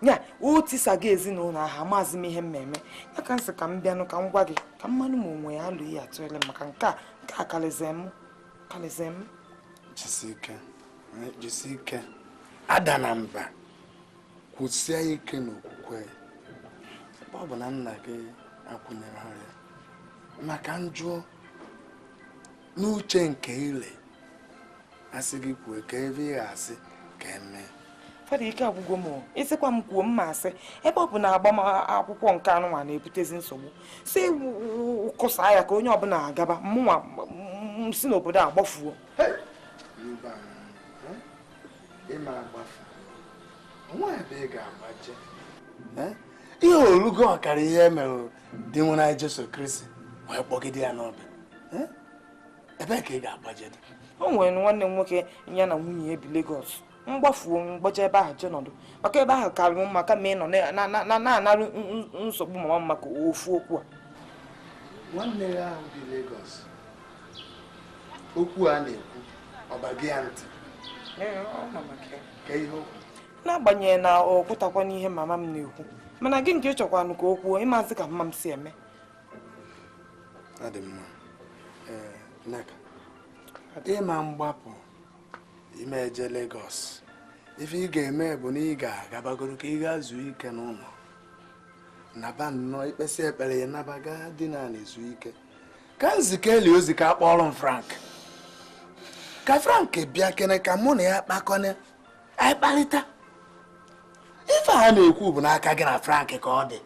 Nya, o tisago ezinụlọ ahụ, amazi m ihe mmemme. Ya ka m sị ka m bịanụ ka m gwa gị ka mmanụ m onwe ya alụ ihe atụele maka nke a nke a kalịzị m kalịzị m. Jisie ike, jisie ike, ada na mba, kwụsie ike n'okwukwe. Ebe ọ bụ na nna gị akwụnyere ha ya maka njụ n'uche nke ile asị gị kwuo ka ebe ị ga-asị ka eme. Fada, ike agwụgo m. Ịsịkwa m kwuo mma asị ebe ọ bụ na agbamakwụkwọ nke anụnwa na-ebutezi nsogbu, si kụsaa ya ka onye ọbụla agaba, mụnwa m si n'obodo a gbafuo. Mba, ịma agbafu onwe ebe ị ga-agbaje. Ihe olugo ọkara ihe mere dị nwere anyị Jesu Kristi wee kpọgide ya n'ọbịa. Ebee ka ị ga-agbaje dị? O nwere nwanne m nwoke ya na nwunye ya bi Lagos. Mgbafuo mgbaje ebe ahụ jee nọdụ maka ebe ahụ karịrị mma kama ị nọ na-anarụ nsogbu mama m maka ofu okwu a. Nwanne ya ahụ bi Lagos, okwu a na-ekwu ọ baghị ya ntị? Ka ihe okwu n'agbanyeghị na ọ kwụtakwa n'ihe mama m na-ekwu, mana gị nke ịchọkwanụ ka o kwuo, ịmazị ka mma m si eme. Ọ dị mma. Nneka, ịma mgbapụ ime eje Lagos, ife ị ga-eme bụ na ị ga-agabagoro ka ị gaa zuo ike n'ụlọ, naba nnọọ ikpesị ekpere ya, naba gaa dị na ezu ike. Ka nzikọ eli ozi ka akpọrọ m Frank, ka Frank bịa kene ka mụ na ya kpakọne, anyị kparịta. Ife a na-ekwu bụ n'aka gị na Frank ka ọ dị,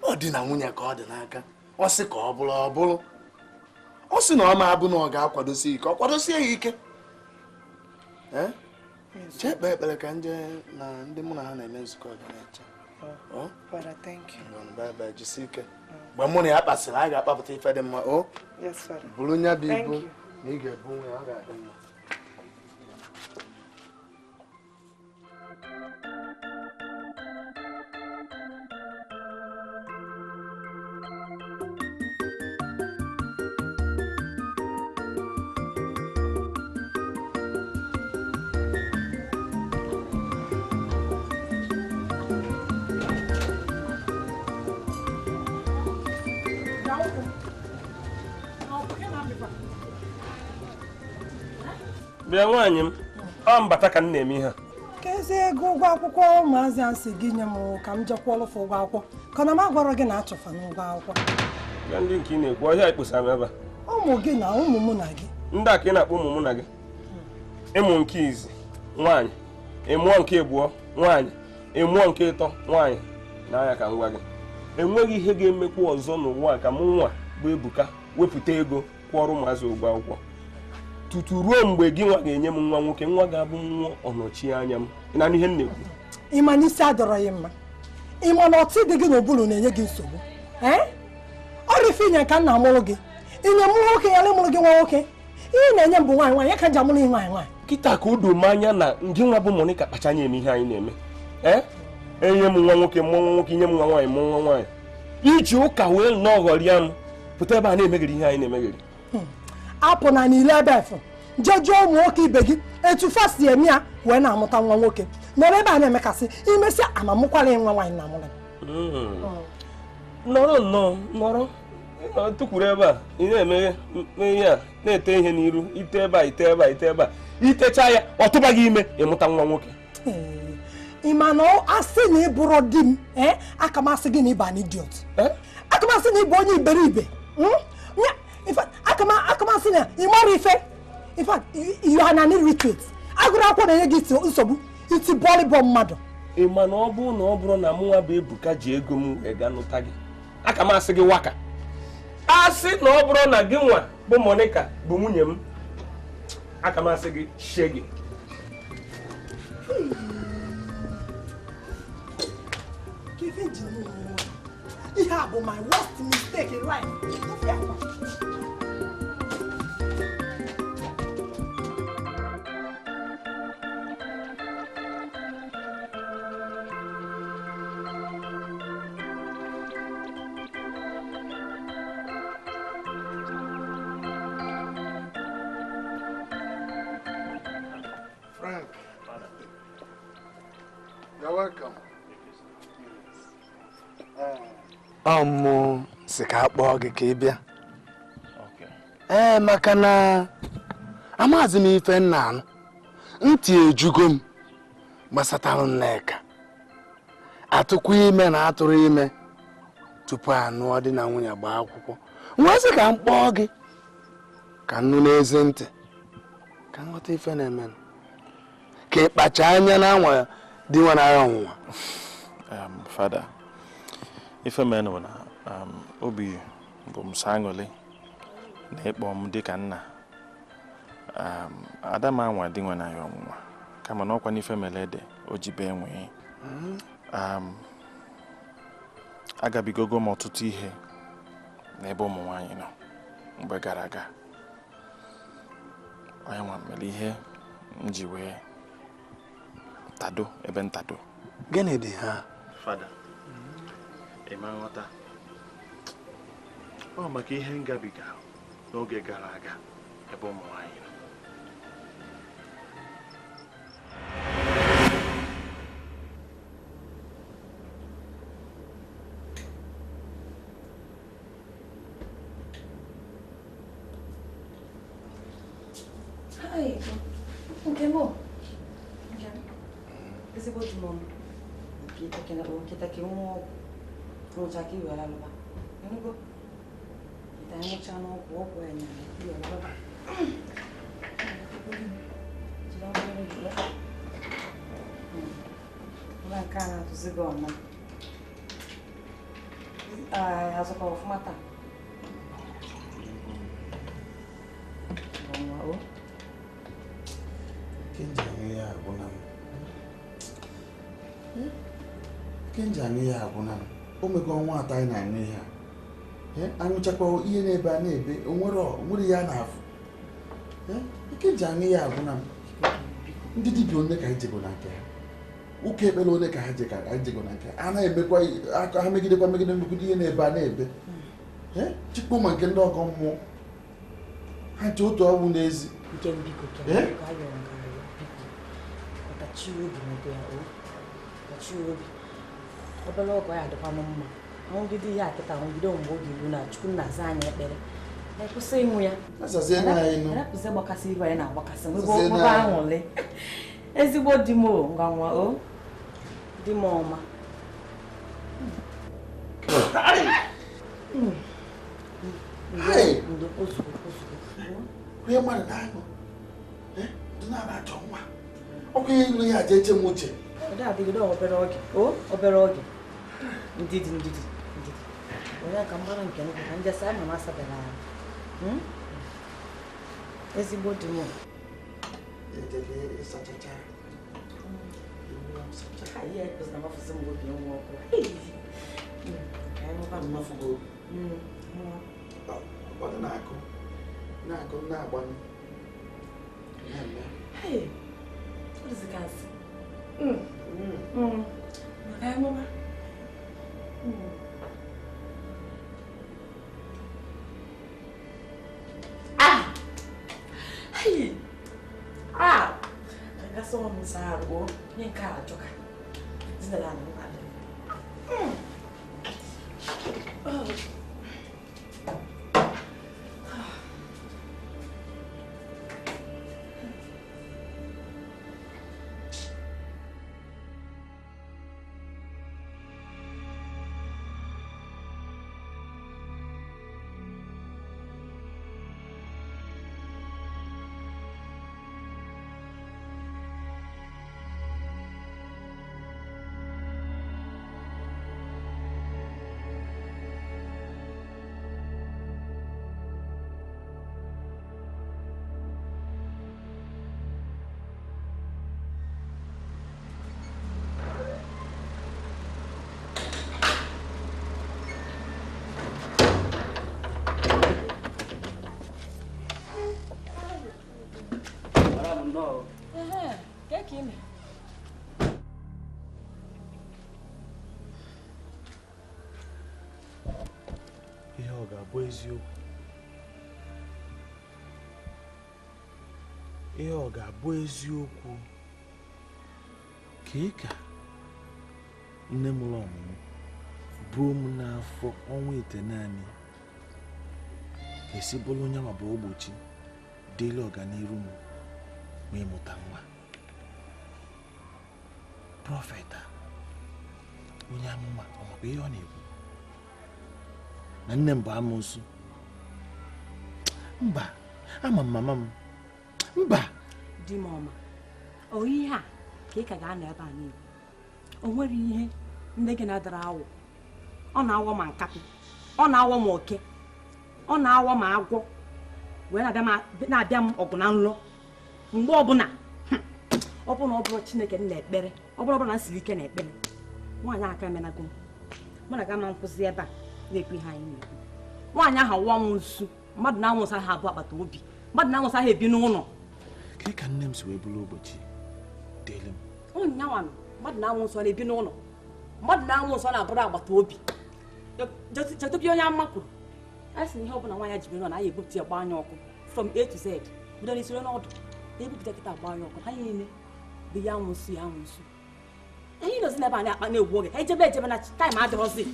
ọ dị na nwunye ka ọ dị n'aka. Ọ sị ka ọ bụrụ ọ bụrụ, ọ sị na ọ ma abụ na ọ ga-akwadosi ike, ọ kwadosie ya ike. Chee kpee ekpere ka nje na ndị mụ na ha na-eme nzukọ dị na-eche. Father, thank you. Bye bye, jisie ike. Mgbe mụ na ya kpasịrị, a ga-akpapụta ife dị mma. O bụrụ nya bụ ibu na ị ga-ebu nwa ya, ọ ga-adị mma. Bịa nwaanyị m, ọ mbata ka m na-eme ihe a. Kezi ego ụgwọ akwụkwọ ụmụazị a sị gị nye m ka m jekwuo ọlụfụ ụgwọ akwụkwọ, ka na m agwara gị na achọfa n'ụgwọ akwụkwọ. Ya ndị nke ị na-ekwu ọhịa ekposara m ebe a. Ụmụ gị na ụmụ mụ na gị. Ndị a ka ị na-akpọ ụmụ mụ na gị. Ịmụ nke izi nwaanyị, ịmụọ nke abụọ nwaanyị, ịmụọ nke ịtọ nwaanyị. N'anya ka m gwa gị, enweghị ihe ga-emekwa ọzọ n'ụwa ka mụ nwa bụ Ebuka wepụta ego kwụọrọ ụmụazị ụgwọ akwụkwọ. Tutu ruo mgbe gị nwa ga-enye m nwa nwoke, nwa ga-abụ nwa ọnọchi anya m. Ị na-anụ ihe m na-ekwu? Ịma na isi adọrọ ya mma, ịma na ọtị dị gị n'obulu na-enye gị nsogbu. Ọrịa ife inye ka nna mụrụ gị, inye m nwoke ya mụrụ gị nwa nwoke, ihe na-enye m bụ nwaanyị nwaanyị, ya ka nji amụrụ gị nwaanyị nwaanyị. Kịta ka o doo m anya na gị nwa bụ Monica kpacha anya eme ihe anyị na-eme. Enye m nwa nwoke mụọ nwa nwoke, inye m nwa nwaanyị mụọ nwa nwaanyị. Iji ụka wee nnọọ ghọrịa m pụta ebe a na-emegheri ihe anyị na-emegheri. Apụ na niile ebe efu jee jụọ ụmụ nwoke ibe gị etu fa si eme ya wee na-amụta nwa nwoke, nọrọ ebe a na-emekasị imesịa amamụkwara nwa nwaanyị na amụrụ. Nọrọ nnọọ, nọrọ tụkwuru ebe a, ị na-emeghe ihe a, na-ete ihe n'iru, ite ebe a, ite ebe a, ite ebe a, itecha ya ọ tụba gị ime ịmụta nwa nwoke. Ị ma na asị na ị bụrụ di m, aka m asị gị na ị bụ an idiot. Aka m asị na ị bụ onye iberibe. In fact, aka m asị na ị mara ife. In fact, you are an illiterate. Agụrụ akwụkwọ na-enye gị nsogbu iti bọlịbọ mmadụ. Ị ma na ọ bụrụ na ọ bụrụ na mụnwa bụ Ebuka ji ego m wee gaa nụta gị, aka m asị gị waka. Asị na ọ bụrụ na gị nwa bụ Monica bụ nwunye m, aka m asị gị shege. Ihe a bụ my worst mistake in life. Frank, you're welcome. Ọmụ si ka akpọọ gị ka ị bịa. Ee, maka na amaghịzi m ife nna anụ, ntị ejugo m gbasatara Nneka. Atụkwa ime na atụrụ ime tupu anụọ di na nwunye gbaa akwụkwọ. Nwa sị ka m kpọọ gị ka nnu n'eze ntị ka nghọta ife na-emenụ, ka ị kpacha anya na anwa dị nwa n'agha ọnwụnwa. Fada, ife menụ na obi bụ m sọ aṅụrị na ịkpọ m dịka nna. Ada m anwa dị nwa n'agha ọnwụnwa, kama na ọkwa n'ife mere ede o ji bee nwee. Agabigogo m ọtụtụ ihe n'ebe ụmụ nwaanyị nọ mgbe gara aga. Onye nwa mere ihe m ji wee tado ebe ntado. Gịnị dị ha? Fada, ị ma nghọta, ọ maka ihe ngabiga n'oge gara aga ebe ụmụ nwaanyị nọ. Hi, nke m. Ezigbo di m ọnụ. Nkịta ka nwa ọgwụ nwụcha ka iwere alụba. Ịnụgo? Nkịta nwụcha n'ọgwụ ọgwụ ya nyere iwere alụba. Jiri ọgwụ gị. Ụlọ nke a na-atụzi gị ọma. Azụkwa ọfụma taa. Ọnwa o. Kenji aṅụ ihe agwụna m. O mego ọnwa atọ anyị na-aṅụ ihe a. Aṅụchakwa ihe na-ebe a na-ebe, onwere ihe a na-afụ. Kenji aṅụ ihe agwụna m. Ndị dibịa one ka anyị jego na nke ha, ụka ekpere one ka ha anyị jego na nke ha. A na-emekwa ha megidekwa megide megide ihe na-ebe a na-ebe. Chikpo ma nke ndị ọgọ mmụọ ha ji otu ọnwụ n'ezi. Obere ọgụ ya adịkwanụ mma. Anwụgide ihe a kịta anwụgide mgbe oge ilu na Chukwu na-aza anyị ekpere. Kwụsị ịnwụ ya. Rapụzi gbakasị iru anyị na-agbakasị nwebe aṅụrị. Ezigbo di m ngwa nwa o. Di m ọma. Ndo ozugbo ozugbo. Onye mmadụ na-aṅụ ndị na-achọ nwa. Ọkụ ihe ilu ya aja eche m uche. Ọ dị obere oge. O obere oge. Ndidi ndidi ndidi. Onye ka mgbara nke nnukwu ka njesa ama m asabere ahụ. Ezigbo di m. Ejele ịsachacha. Ihe kwụsịrị na mafụsị m obi nwa ọkụ. Ka anyị nwekwa mmafugo obi. Ọ dị na-akụ na-akụ na-agbanye. Na-eme. Hey, ọ dịzị ka nsị. Maka anyị nwekwa. Ah! Hey! Ah! Ka sọ m saa arụ o, nye nke a ajọka. Zinara anụ m adị. nnọọ. Ka ime. Ihe ọ ga-abụ eziokwu? Ihe ọ ga-abụ eziokwu ka ị ka nne m ụlọ ọmụmụ buo m n'afọ ọnwa 9 ga-esi bụrụ onye ma bụ ogbochi dịịrị ọganiru m ma ịmụta nwa. Prọfet a, onye amụma, ọ makwa ihe ọ na-ekwu na nne m bụ amoosu? Mba, ama m mama m. Mba. Di m ọma, ọ ihe a ka ị ka ga-anọ ebe a niile. O nwere ihe nne gị na-adara awọ. Ọ na-awọ ma nkapị, ọ na-awọ ma oke, ọ na-awọ ma agwọ, wee na-abịa m ọgụ na nlọ. Mgbe ọbụla ọ bụrụ na ọ bụrụ Chineke m na-ekpere, ọ bụrụ na m siri ike na-ekpere, nwaanyị aka emenago m. Mụ na gama nkwụsị ebe a na-ekwu ihe anyị na-ekwu. Nwaanyị ahụ wụọ m nsu, mmadụ na-anwụsa ha abụọ agbata obi, mmadụ na-anwụsa ha ebi n'ụlọ. Ka ka nne m si wee bụrụ ogbochi dịịrị m? Ụnyanwa mmadụ na-anwụ nsọ na-ebi n'ụlọ, mmadụ na-anwụ nsọ na-abụrụ agbata obi. Jetobie onye ama kwuru a sị na ihe ọbụla nwaanyị ji biri na anyị ebupụta ya gbaa anya ọkụ from A to Z, bido n'isi ruo n'ọdụ, na-ebupụta kịta gbaa anya ọkụ. Ha niile bụ ya anwụ nsu, ya anwụ nsu. Anyị nọzi n'ebe a na-akpa na-egwu oge, ejebe ejebe na taịm adịrọzi.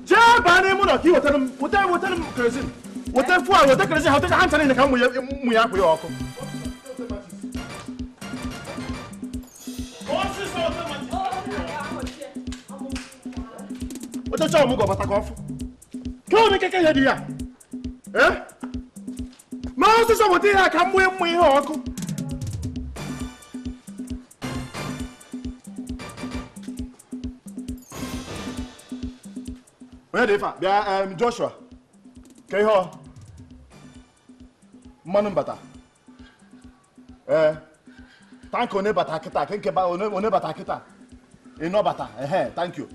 Jee baa n'ime ụlọ ka ị wetara m wetara m kerozin, weta fuel, weta kerozin, ha ha ncha niile ka m mụ ya akwụ ya ọkụ. Ochecha ọmụgwọ bata ka ọfụ ka ọ keke ihe dị ya ma ọsịsọ weta ihe a ka m mụ ihe ọkụ. Onye dị ife a bịa Joshua ka ihe ọ mmanụ mbata ee tanka one bata kịta nke one bata kịta ịnọbata ehe thank you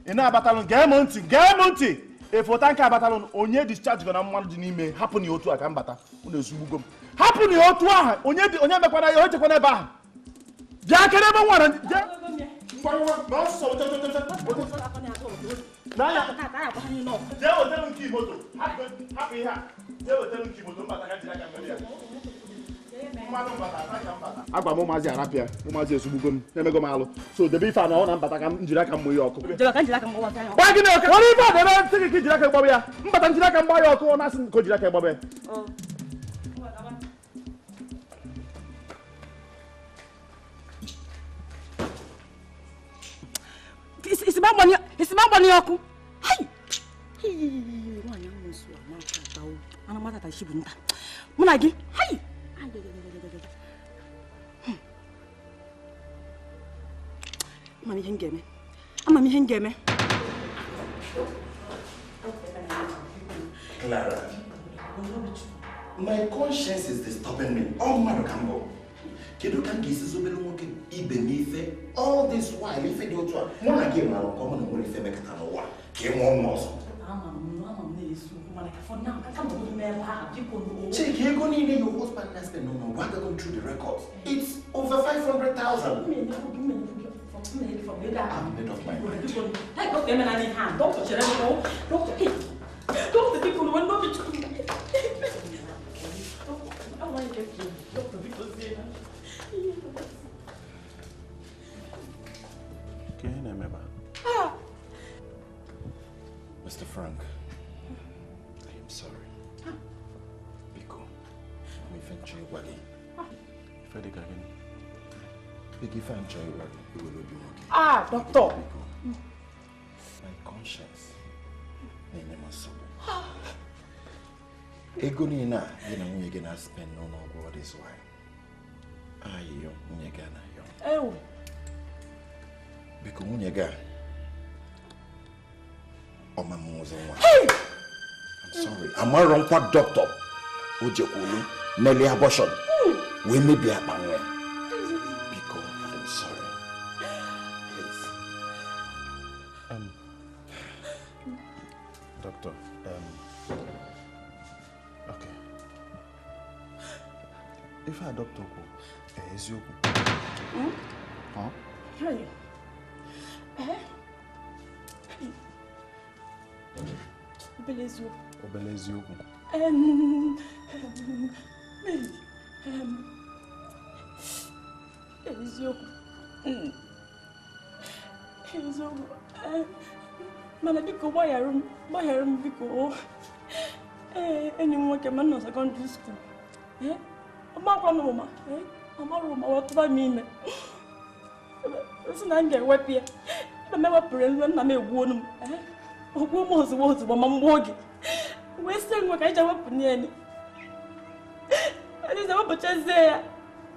ị na-abatalụ. Gee m ntị, gee m ntị. Efo tanka abatalụ onye discharge gọ na mmanụ dị n'ime, hapụ na ya otu a ka m bata. Unu ezugbugo m, hapụ na ya otu ahụ. Onye onye mekwana ya o chekwana ebe ahụ. Bịa kere ebe nwara jee jee wetara m nke moto, hapụ ihe a, jee wetara m nke moto mbata ka jiri aka mmeri ya mmanụ mbata tanka mbata. Agwa m ụmụazị arapịa, ụmụazị ezugbugo m, na-emego m alụ. So debe ife a na ọ na mbata ka m jiri aka mmụ ya ọkụ. Gwa gị na oke ọrụ ife a debe ntị gị ka ijiri aka gbaba ya. Mbata njiri aka mgba ya ọkụ, ọ na-asị ka o jiri aka gbaba ya. Isi m agbanye ọkụ. Nwaanyị ahụ nso a na-ata ata o. Ana mata ata bụ nta. Mụ na gị. Ama m ihe m ga-eme. Ama m ihe m ga-eme. Clara, my conscience is disturbing me. Ọ mmadụ ka m bụ. Kedu ka m ga-esi zobere nwoke ibe m ife all this while ife dị otu a mụ na gị mara nke ọma na nwere ife mekọta n'ụwa ka ị nwụọ nwa ọzọ. Check ego niile your husband has been on ụgwọ agago through the records. It's over 500,000. I've made up my mind. Mr. Frank, I am sorry. Biko, I'm eventually working. Ah, doctor. My conscience. Ego niile a gị na nwunye gị na-spend n'ụlọ ọgwụ all this while. Ayịyọ nwunye gị na-ayọ. Biko nwunye gị a ọma m ụzọ nwa. Sorry. Amarọ nkwa dọkịta o jekwulu melie abortion wee mebie akpa nwa ya. Biko, I'm sorry. Please. Doctor, okay. Ife a dọkịta kwu eziokwu. Huh? Hey. Eh? Obele eziokwu. Obele eziokwu. Eziokwu. Eziokwu. Mana biko gbaghara m biko. Ee, enyi m nwoke ma nọ sekọndịrị skuul. Ọmakwa m ụma. Ọmara ụma wee tụba m ime. Sị na m ga-ewepụ ya. Ebe m ewepụrụ nru nna m egbuo m. Ogbuo m ozugbo ozugbo ma m gbuo gị. Wee sị nwe ka anyị ji ewepụ n'elu. Anyị ji ewepụchazie ya.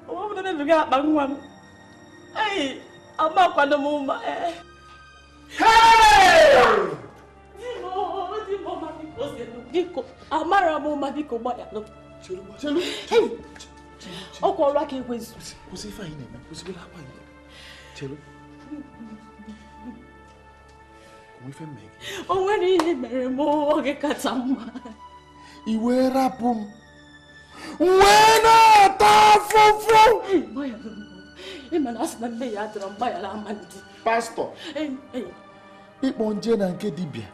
Ọ bụrụ na ebiga akpa nwa m. Ei, amakwado m ụma. Biko, amara m ụma biko gbaghara. Chelu. Ọkwa ọrụ aka ekwezu. Kwụsị ife anyị na-eme, kwụsịgola akwa anyị na-eme. Chelu. Onwe ife mme gị. O nwere ihe mere m oge kacha mma. I wee rapụ m. Wee na-ata afụfụ. Ịma na asị na nne ya dọrọ mgbaghara ama ndị. Pastọ. Ịkpọ nje na nke dibịa.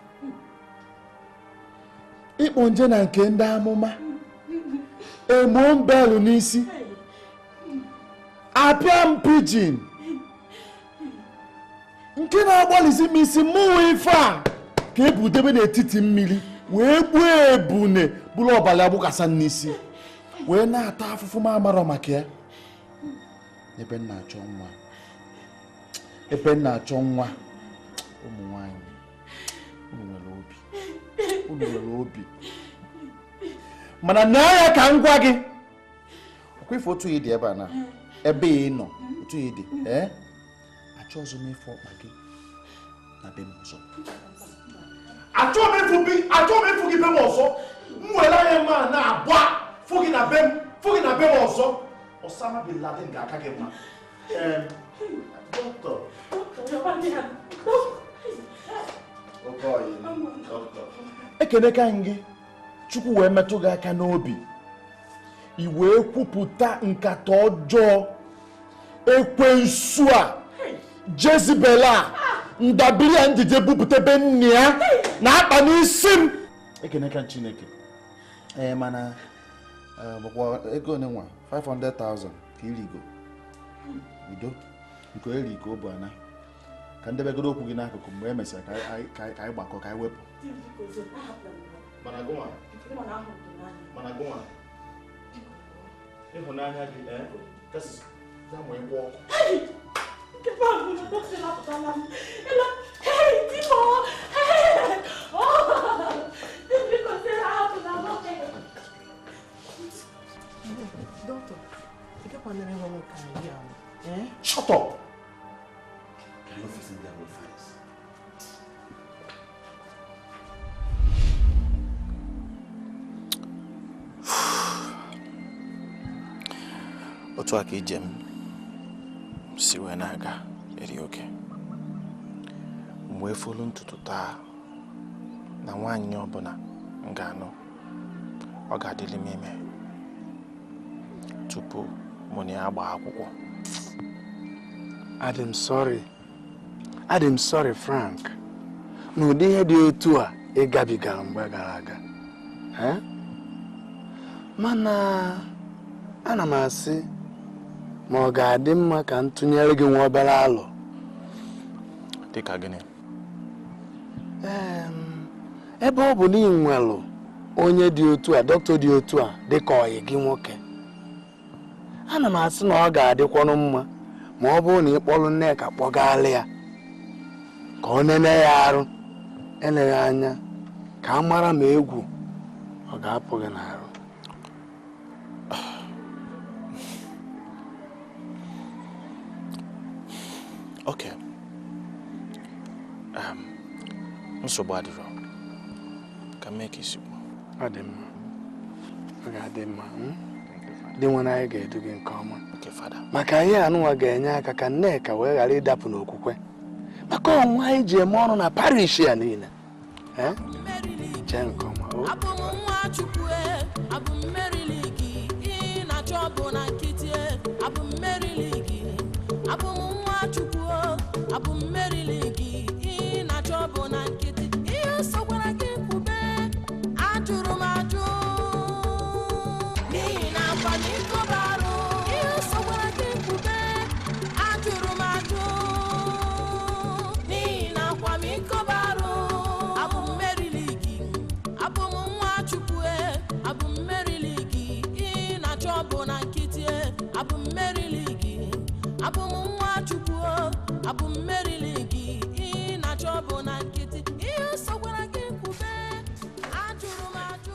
Ịkpọ nje na nke ndị amụma. Emo mbelu n'isi. Apịa m pidgin. Nke na-agbalịzi m isi mụ ife a ka ebudebe n'etiti mmiri wee gbuo ebune bụrụ ọbara agbụkasa n'isi wee na-ata afụfụ m amarọ maka ya. Ebe m na-achọ nwa. Ebe m na-achọ nwa. Ụmụ nwanyị, unu nwere obi. Unu nwere obi. Mana na ya ka m gwa gị. Ọkwa ife otu ị dị ebe a na ebe ị nọ otu ị dị ee achọghịzị m ịfụ ọkpa gị na be m ọzọ. Achọghị m ịfụ gị be m ọzọ. M were anya m a na-agba fụ gị na be m fụ gị na be m ọzọ. Osama bin Laden ga-aka gị mma. Dọkịta. Ekeneka gị Chukwu wee metụ gị aka n'obi i wee kwupụta nkata ọjọọ ekwensu a Jezebel a ndabiri a njije bupụta be nne ya na akpa n'isi m. Ekeneka Chineke. Ee, mana bụkwa ego one nwa 500,000 ka irigo udo nke eri ka ọ bụ ana ka ndebegoro okwu gị n'akụkụ mgbe e mesịrị ka anyị gbakọ ka anyị wepụ. Mana gụnwa ịhụnanya gị kasị ya ma ịkwụ ọkụ. Shut up! Can you fix the files? Otu aka ije m si wee na-aga eri oke mgbe efolu ntutu taa na nwaanyị ọbụla m ga-anụ ọ ga-adịlị m ime tupu mụ na ya gbaa akwụkwọ. Adị m sorry Frank na ụdị ihe dị otu a ị gabigara mgbe gara aga. Mana ana m asị ma ọ ga-adị mma ka m tụnyere gị nwa obere alụ. Dịka gịnị? Ebe ọ bụ na ị nwelụ onye dị otu a, dọkịta dị otu a dịka ọyị gị nwoke, ana m asị na ọ ga-adịkwanụ mma ma ọ bụrụ na ị kpọrọ Nneka kpọgala ya ka ọ nene ya arụ eleghị anya ka a mara ma egwu ọ ga-apụ gị n'arụ. Okay. Nsogbu adịrọ ka mee ka isi kwuo. Ọ dị mma. Ọ ga-adị mma. Dị nwe anyị ga-edu gị nke ọma. Maka ihe anụnwa ga-enye aka ka Nneka wee ghara ịdapụ n'okwukwe. Maka ọnwa anyị ji eme ọrụ na parish ya niile. Chee nke ọma. Abụ m nwa Chukwu, abụ m merili gị, ị na-achọ bụ na nkịtị, abụ m merili gị. Abụ m nwa Chukwu, abụ m merili gị, ị na-achọ bụ na nkịtị. Ihe sokwara gị kwube, ajụrụ m ajụ. N'ihi na akwamiko bụ arụ. Ihe sokwara gị kwube, ajụrụ m ajụ. N'ihi na akwamiko bụ arụ. Abụ m merili gị, abụ m nwa Chukwu, abụ m merili gị, ị na-achọ bụ na nkịtị, abụ m merili gị. Abụ m nwa Chukwu, abụ m merili gị, ị na-achọ bụ na nkịtị. Ihe sokwara gị kwube, ajụrụ m ajụ.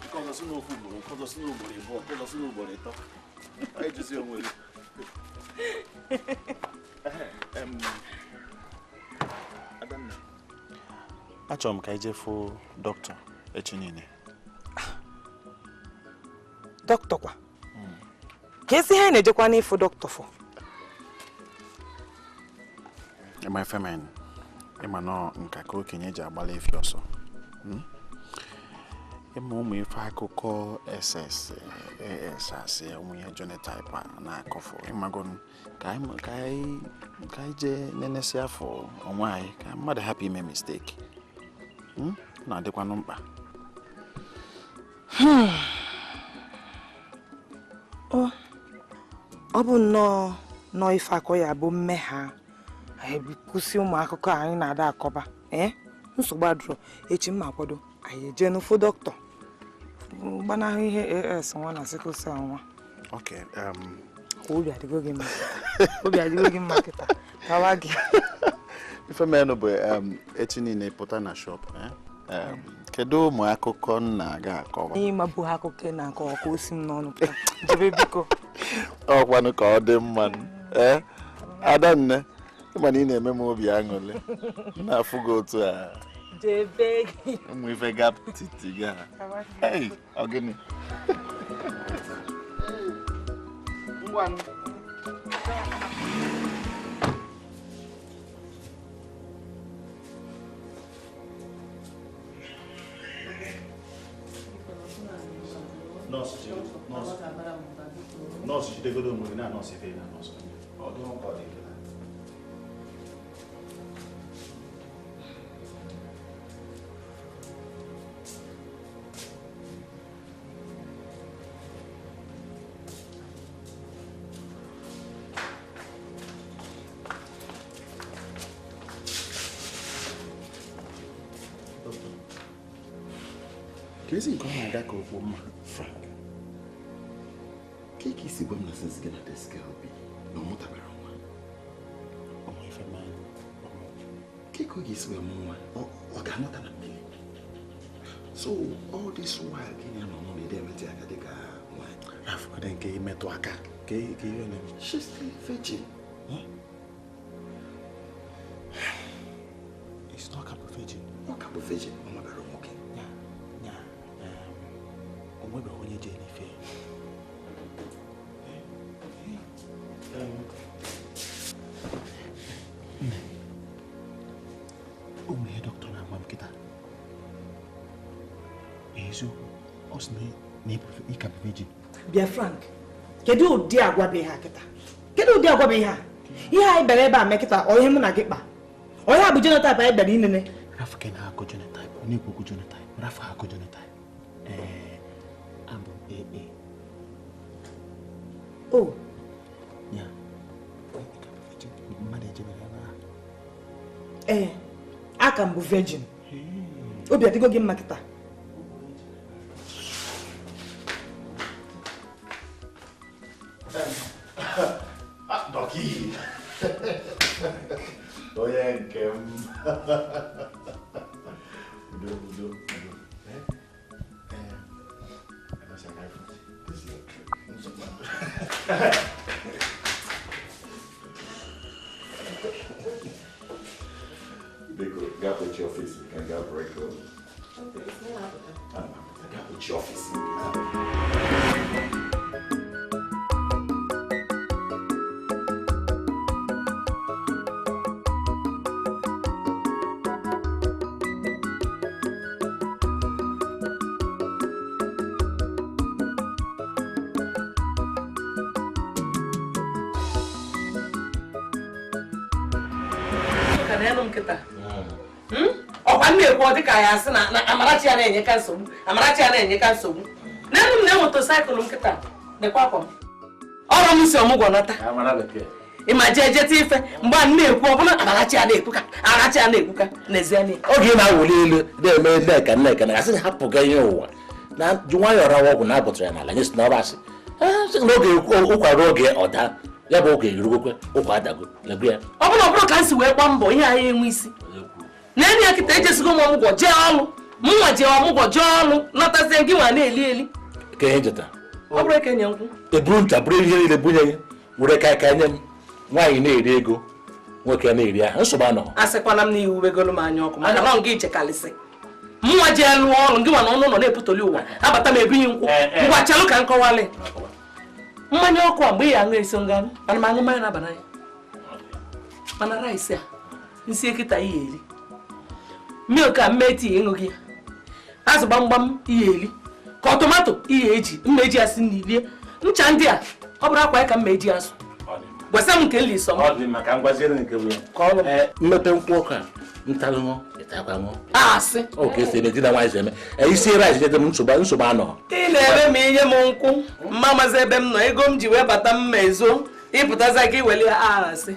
Nke ọzọ si n'ofu ugboro, nke ọzọ si n'ugboro ịbụọ, nke ọzọ si n'ugboro ịtọ. Anyị jụzi onwe gị. Adanna, achọrọ m ka anyị jee fụ dọkịta echi niile. Dọkịta kwa? Ka esi ihe na-ejekwa n'ịfụ dọkịta fụ? Ịma efemen, ịma nọ nka ka okenye ji agbala efi ọsọ. Ịma ụmụ ife akụkọ SS, AS asị, ụmụ ihe genotype a na-akọfụ. Ịmago ka anyị jee nenesi afọ onwe anyị ka mmadụ hapụ ime mistake. Ọ na-adịkwanụ mkpa. Ọ bụ nnọọ nọọ ife akọ ya bụ mmehie anyị kwụsị ụmụ akụkọ anyị na-ada akọba. Nsogbu adụrọ, echi mma akwado anyị eje n'ụfụ dọkịta gbanahụ ihe AS nwa na sickle cell nwa. Okay, Obi adịgo gị mma. Obi adịgo gị mma kịta. Kawa gị. Ife menụ bụ echi niile pụta na shop. Kedu ụmụ akụkọ m na-aga akọwa? Ihe ma bụ akụkọ na-akọ ka o si m n'ọnụ pụta. Jebe biko. Ọkwanụ ka ọ dị mma. Adanne, ịma na ị na-eme m obi aṅụrị. M na-afụ gị otu a. Jebe gị. Ụmụ ife gap titi ga. Hey, ọ gịnị? Ngwanụ. Nọọsụ jidegodo onwe gị na nọọsụ ife na nọọsụ. Ọ dị nkọ dị gị. Ka esi nke ọ na-aga ka okwu mma. Frank, ka isi gwa m na since gị na this girl bi na ọ mụtabara nwa. Ọmụ ife mmanụ. Ka ọ ga-esi wee mụ nwa, ọ ga-amụta na mmiri. So all this while gị na nọ n'ụlọ ede emetụ aka dị ka nwaanyị. Afụgodo nke imetụ aka ka ihe na-eme. She's still virgin. It's not ka bụ virgin. Ọ ka bụ virgin, ọ mabara nwoke. O nwebeghị onye jere ife. Nne, o nwere ihe dọkịta na-agwa m kịta. Eziokwu, ọ sị na ị ka bụ virgin. Bịa Frank, kedu ụdị agwa bụ ihe a kịta? Kedu ụdị agwa bụ ihe a? Ihe anyị bịara ebe a mee kịta, ọ ihe mụ na gị kpa? Ọ ihe a bụ genotype anyị bịara inene? Rafu ke na-akụ genotype, ọ na-ekwu okwu genotype, rafu akụ genotype. Abụ AA. Oh. Ya. Mmadụ ejebere ebe ahụ. Ee, aka m bụ virgin. Obi adịgo gị mma kịta. Dọkị. Onye nke m. Udo, udo, udo. Biko, Gaa kpochie ọfịs ka gaa break. Gaa kpochie ọfịs. Ọkwa m na-ekwu ọ dịka ya asị na Amarachi ya na-enyeka nsogbu, Amarachi ya na-enyeka nsogbu. N'elu m na motosaịkụl m kịta nekwa akwa m. Ọrụ m si ọmụgwọ nata. Ịma jee jeta ife mgbe a na-ekwu ọbụla Amarachi ya na-ekwuka, Amarachi ya na-ekwuka n'ezie na oge ị na-awụli elu na-eme Nneka Nneka na asị na hapụga ihe ụwa na ji nwayọọ rawa ọgwụ na-abụtara ya n'ala nye si n'ọba asị na oge ụkwa ruo oge ọda ya bụ oge erugokwe ụkwa adago legwe ya. Ọ bụrụ ka m si wee gbaa mbọ ihe anyị enwe isi. N'enyi ya kịta ejesigo m ọmụgwọ jee ọlụ, mụnwa jee ọmụgwọ jee ọlụ natazie gị nwa na-eli eli. Ka ihe njeta ọ bụrụ ekenye nkwụ eburu ncha bụrụ ihe niile bunye gị were ka aka nye m nwaanyị na-eri ego nwoke na-eri ahụ nsogbu anọghị. Asịkwana m na iwu wegolu m anya ọkụ maka na ọ nga ichekalịsị mụnwa jee lụọ ọrụ gị nwa na ọnụ ụlọ na-eputoli ụwa abata m ebinyi nkwụ ngwa chalụ ka nkọwalị mmanya ọkụ a mgbe ị aṅụ eso nga ana m aṅụ mmanya na-aba n'anya mana rice a nsi ekịta ihe eri milk a mma tii ịṅụ gị azụ gbamgbam ihe eri ka ọ tomato ihe eji mma eji asị na ilie ncha ndị a ọ bụrụ akwa ya ka mma eji asụ gwasa m nke nli sọ m mmepe nkwụ ọkụ a ntalụṅụ ịtakwa ṅụ asị oke esi eme di na nwaanyị si eme isi rice jede m nsogbu anọ ị na-eme ma inye m nkwụ mma mazi ebe m nọ ego m ji wee bata mma ezo ịpụtaza gị weli asị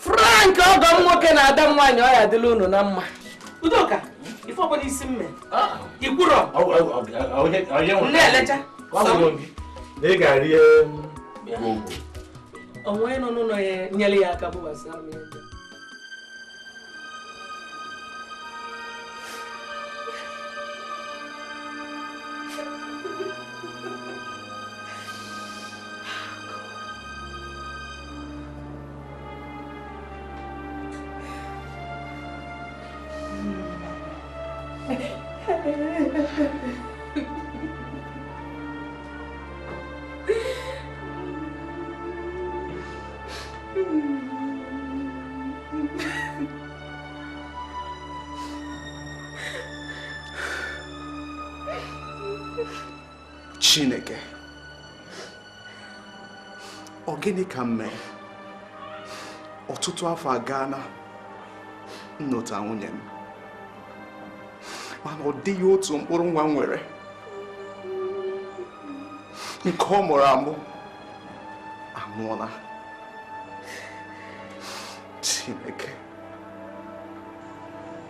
Frank ọgọ m nwoke na ada m nwaanyị ọ ya adịla unu na mma Udoka ife ọbụla isi mme ikwuro na-elecha onwe nọ n'ụlọ ya nyere ya aka bụbasara m ya. Chineke, ọ gịnị ka m mee? Ọtụtụ afọ agaala nnọta nwunye m, mana ọ dịghị otu mkpụrụ nwa m nwere nke ọ mụrụ amụ anwụọla. Chineke,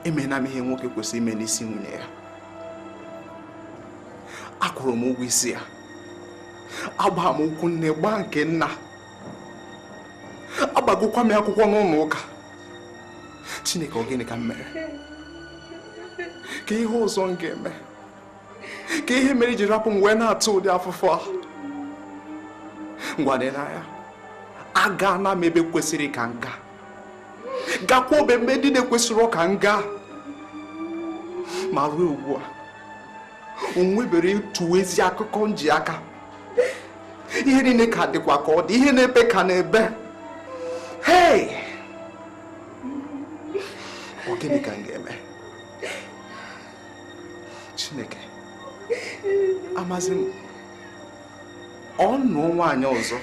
emela m ihe nwoke kwesịrị ime n'isi nwunye ya. Akwụrụ m ụgwọ isi ya, agba m ụkwụ nne gbaa nke nna, agbagokwa m akwụkwọ n'ụlọ ụka. Chineke, ọ gịnị ka m mere? Ka ihe ọzọ m ga-eme? Ka ihe mere iji rapụ m wee na-atụ ụdị afụfụ a? Ngwa dị n'anya, agaala m ebe kwesịrị ka m gaa, gakwa obe mgbe ndị na-ekwesịrị ka m gaa, ma ruo ugbu a o nwebere ịtụ ezi akụkọ nji aka. Ihe niile ka dịkwa ka ọ dị, ihe na-ebe ka na-ebe. Hei, ọ gịnị ka m ga-eme? Chineke, amazi m ọ nụọ nwaanyị ọzọ.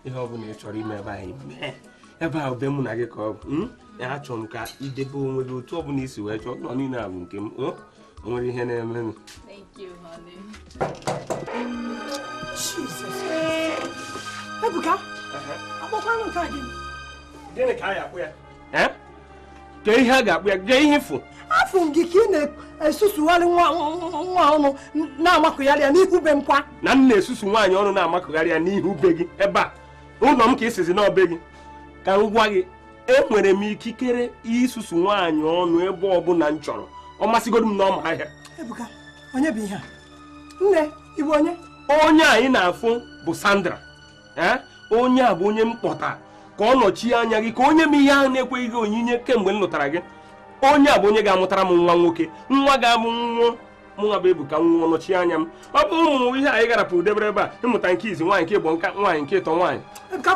Ihe ọ bụla ị chọrọ ime ebe anyị mee ebe a be mụ na gị ka ọ bụ ya achọrọ m ka idebe onwe gị otu ọ bụla isi wee chọọ nọ niile a bụ nke m o nwere ihe na-eme. Thank you, honey. Jesus Christ. Ebuka, akpọkwanụ nke a gịnị? Gịnị ka a ga-akpụ ya? Ka ihe a ga-akpụ ya, gee ihe fụ. Afụ m gị ka ị na-esusugharị nwa ọnụ na-amakụgharị ya n'ihu be m kwa. Na m na-esusu nwaanyị ọnụ na-amakụgharị ya n'ihu be gị ebe a. Ụlọ m ka isizi n'ọbe gị. Ka m gwa gị, enwere m ikikere isusu nwaanyị ọnụ ebe ọbụla m chọrọ. Ọ masịgodu m n'ọma ahịa. Ebuka, onye bụ ihe a? Nne, ị bụ onye? Onye anyị na-afụ bụ Sandra. Onye a bụ onye m kpọta ka ọ nọchie anya gị, ka onye m ihe ahụ na-ekweghị gị onyinye kemgbe m lụtara gị. Onye a bụ onye ga-amụtara m nwa nwoke, nwa ga-abụ nwa mụnwa bụ Ebuka nwa nọchie anya m. Ọ bụ ụmụ ihe anyị garapụrụ debere ebe a, ịmụta nke izi nwaanyị, nke ịgbọ nka nwaanyị, nke ịtọ nwaanyị. Ebuka,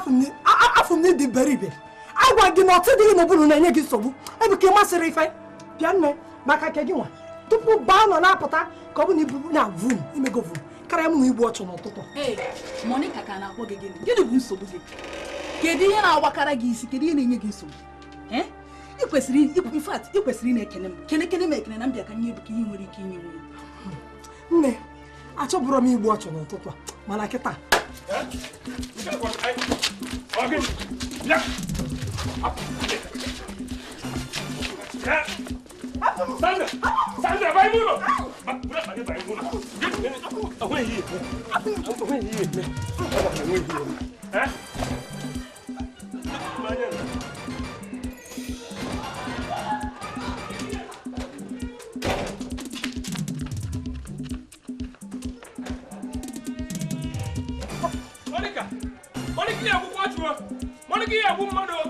afụ m n'ịdị iberibe. Agwa gị na ọtị dị gị n'oburu na-enye gị nsogbu. Ebuka, ị masịrị ife. Bịa nne, maka nke gị nwa. Tupu baa nọ na-apụta ka ọ bụ na ibu na vum, imego vum. Karịa m na igbu ọchụ n'ụtụtụ. Ee, Monica ka na-akpọ gị gịnị? Gịnị bụ nsogbu gị? Kedu ihe na-agbakara gị isi? Kedu ihe na-enye gị nsogbu? Ị kwesịrị in fact, ị kwesịrị ị na-ekene m. Kene m ekene na mbịa ka nye Ebuka ihe nwere ike inye nwunye. Nne, achọbụrụ m igbu ọchụ n'ụtụtụ a, mana kịta. Sandra! Sandra, vai n'ụlọ! Monica! Monica, ya akwụkwọ chụọ! Monica, ya agwụ mmadụ!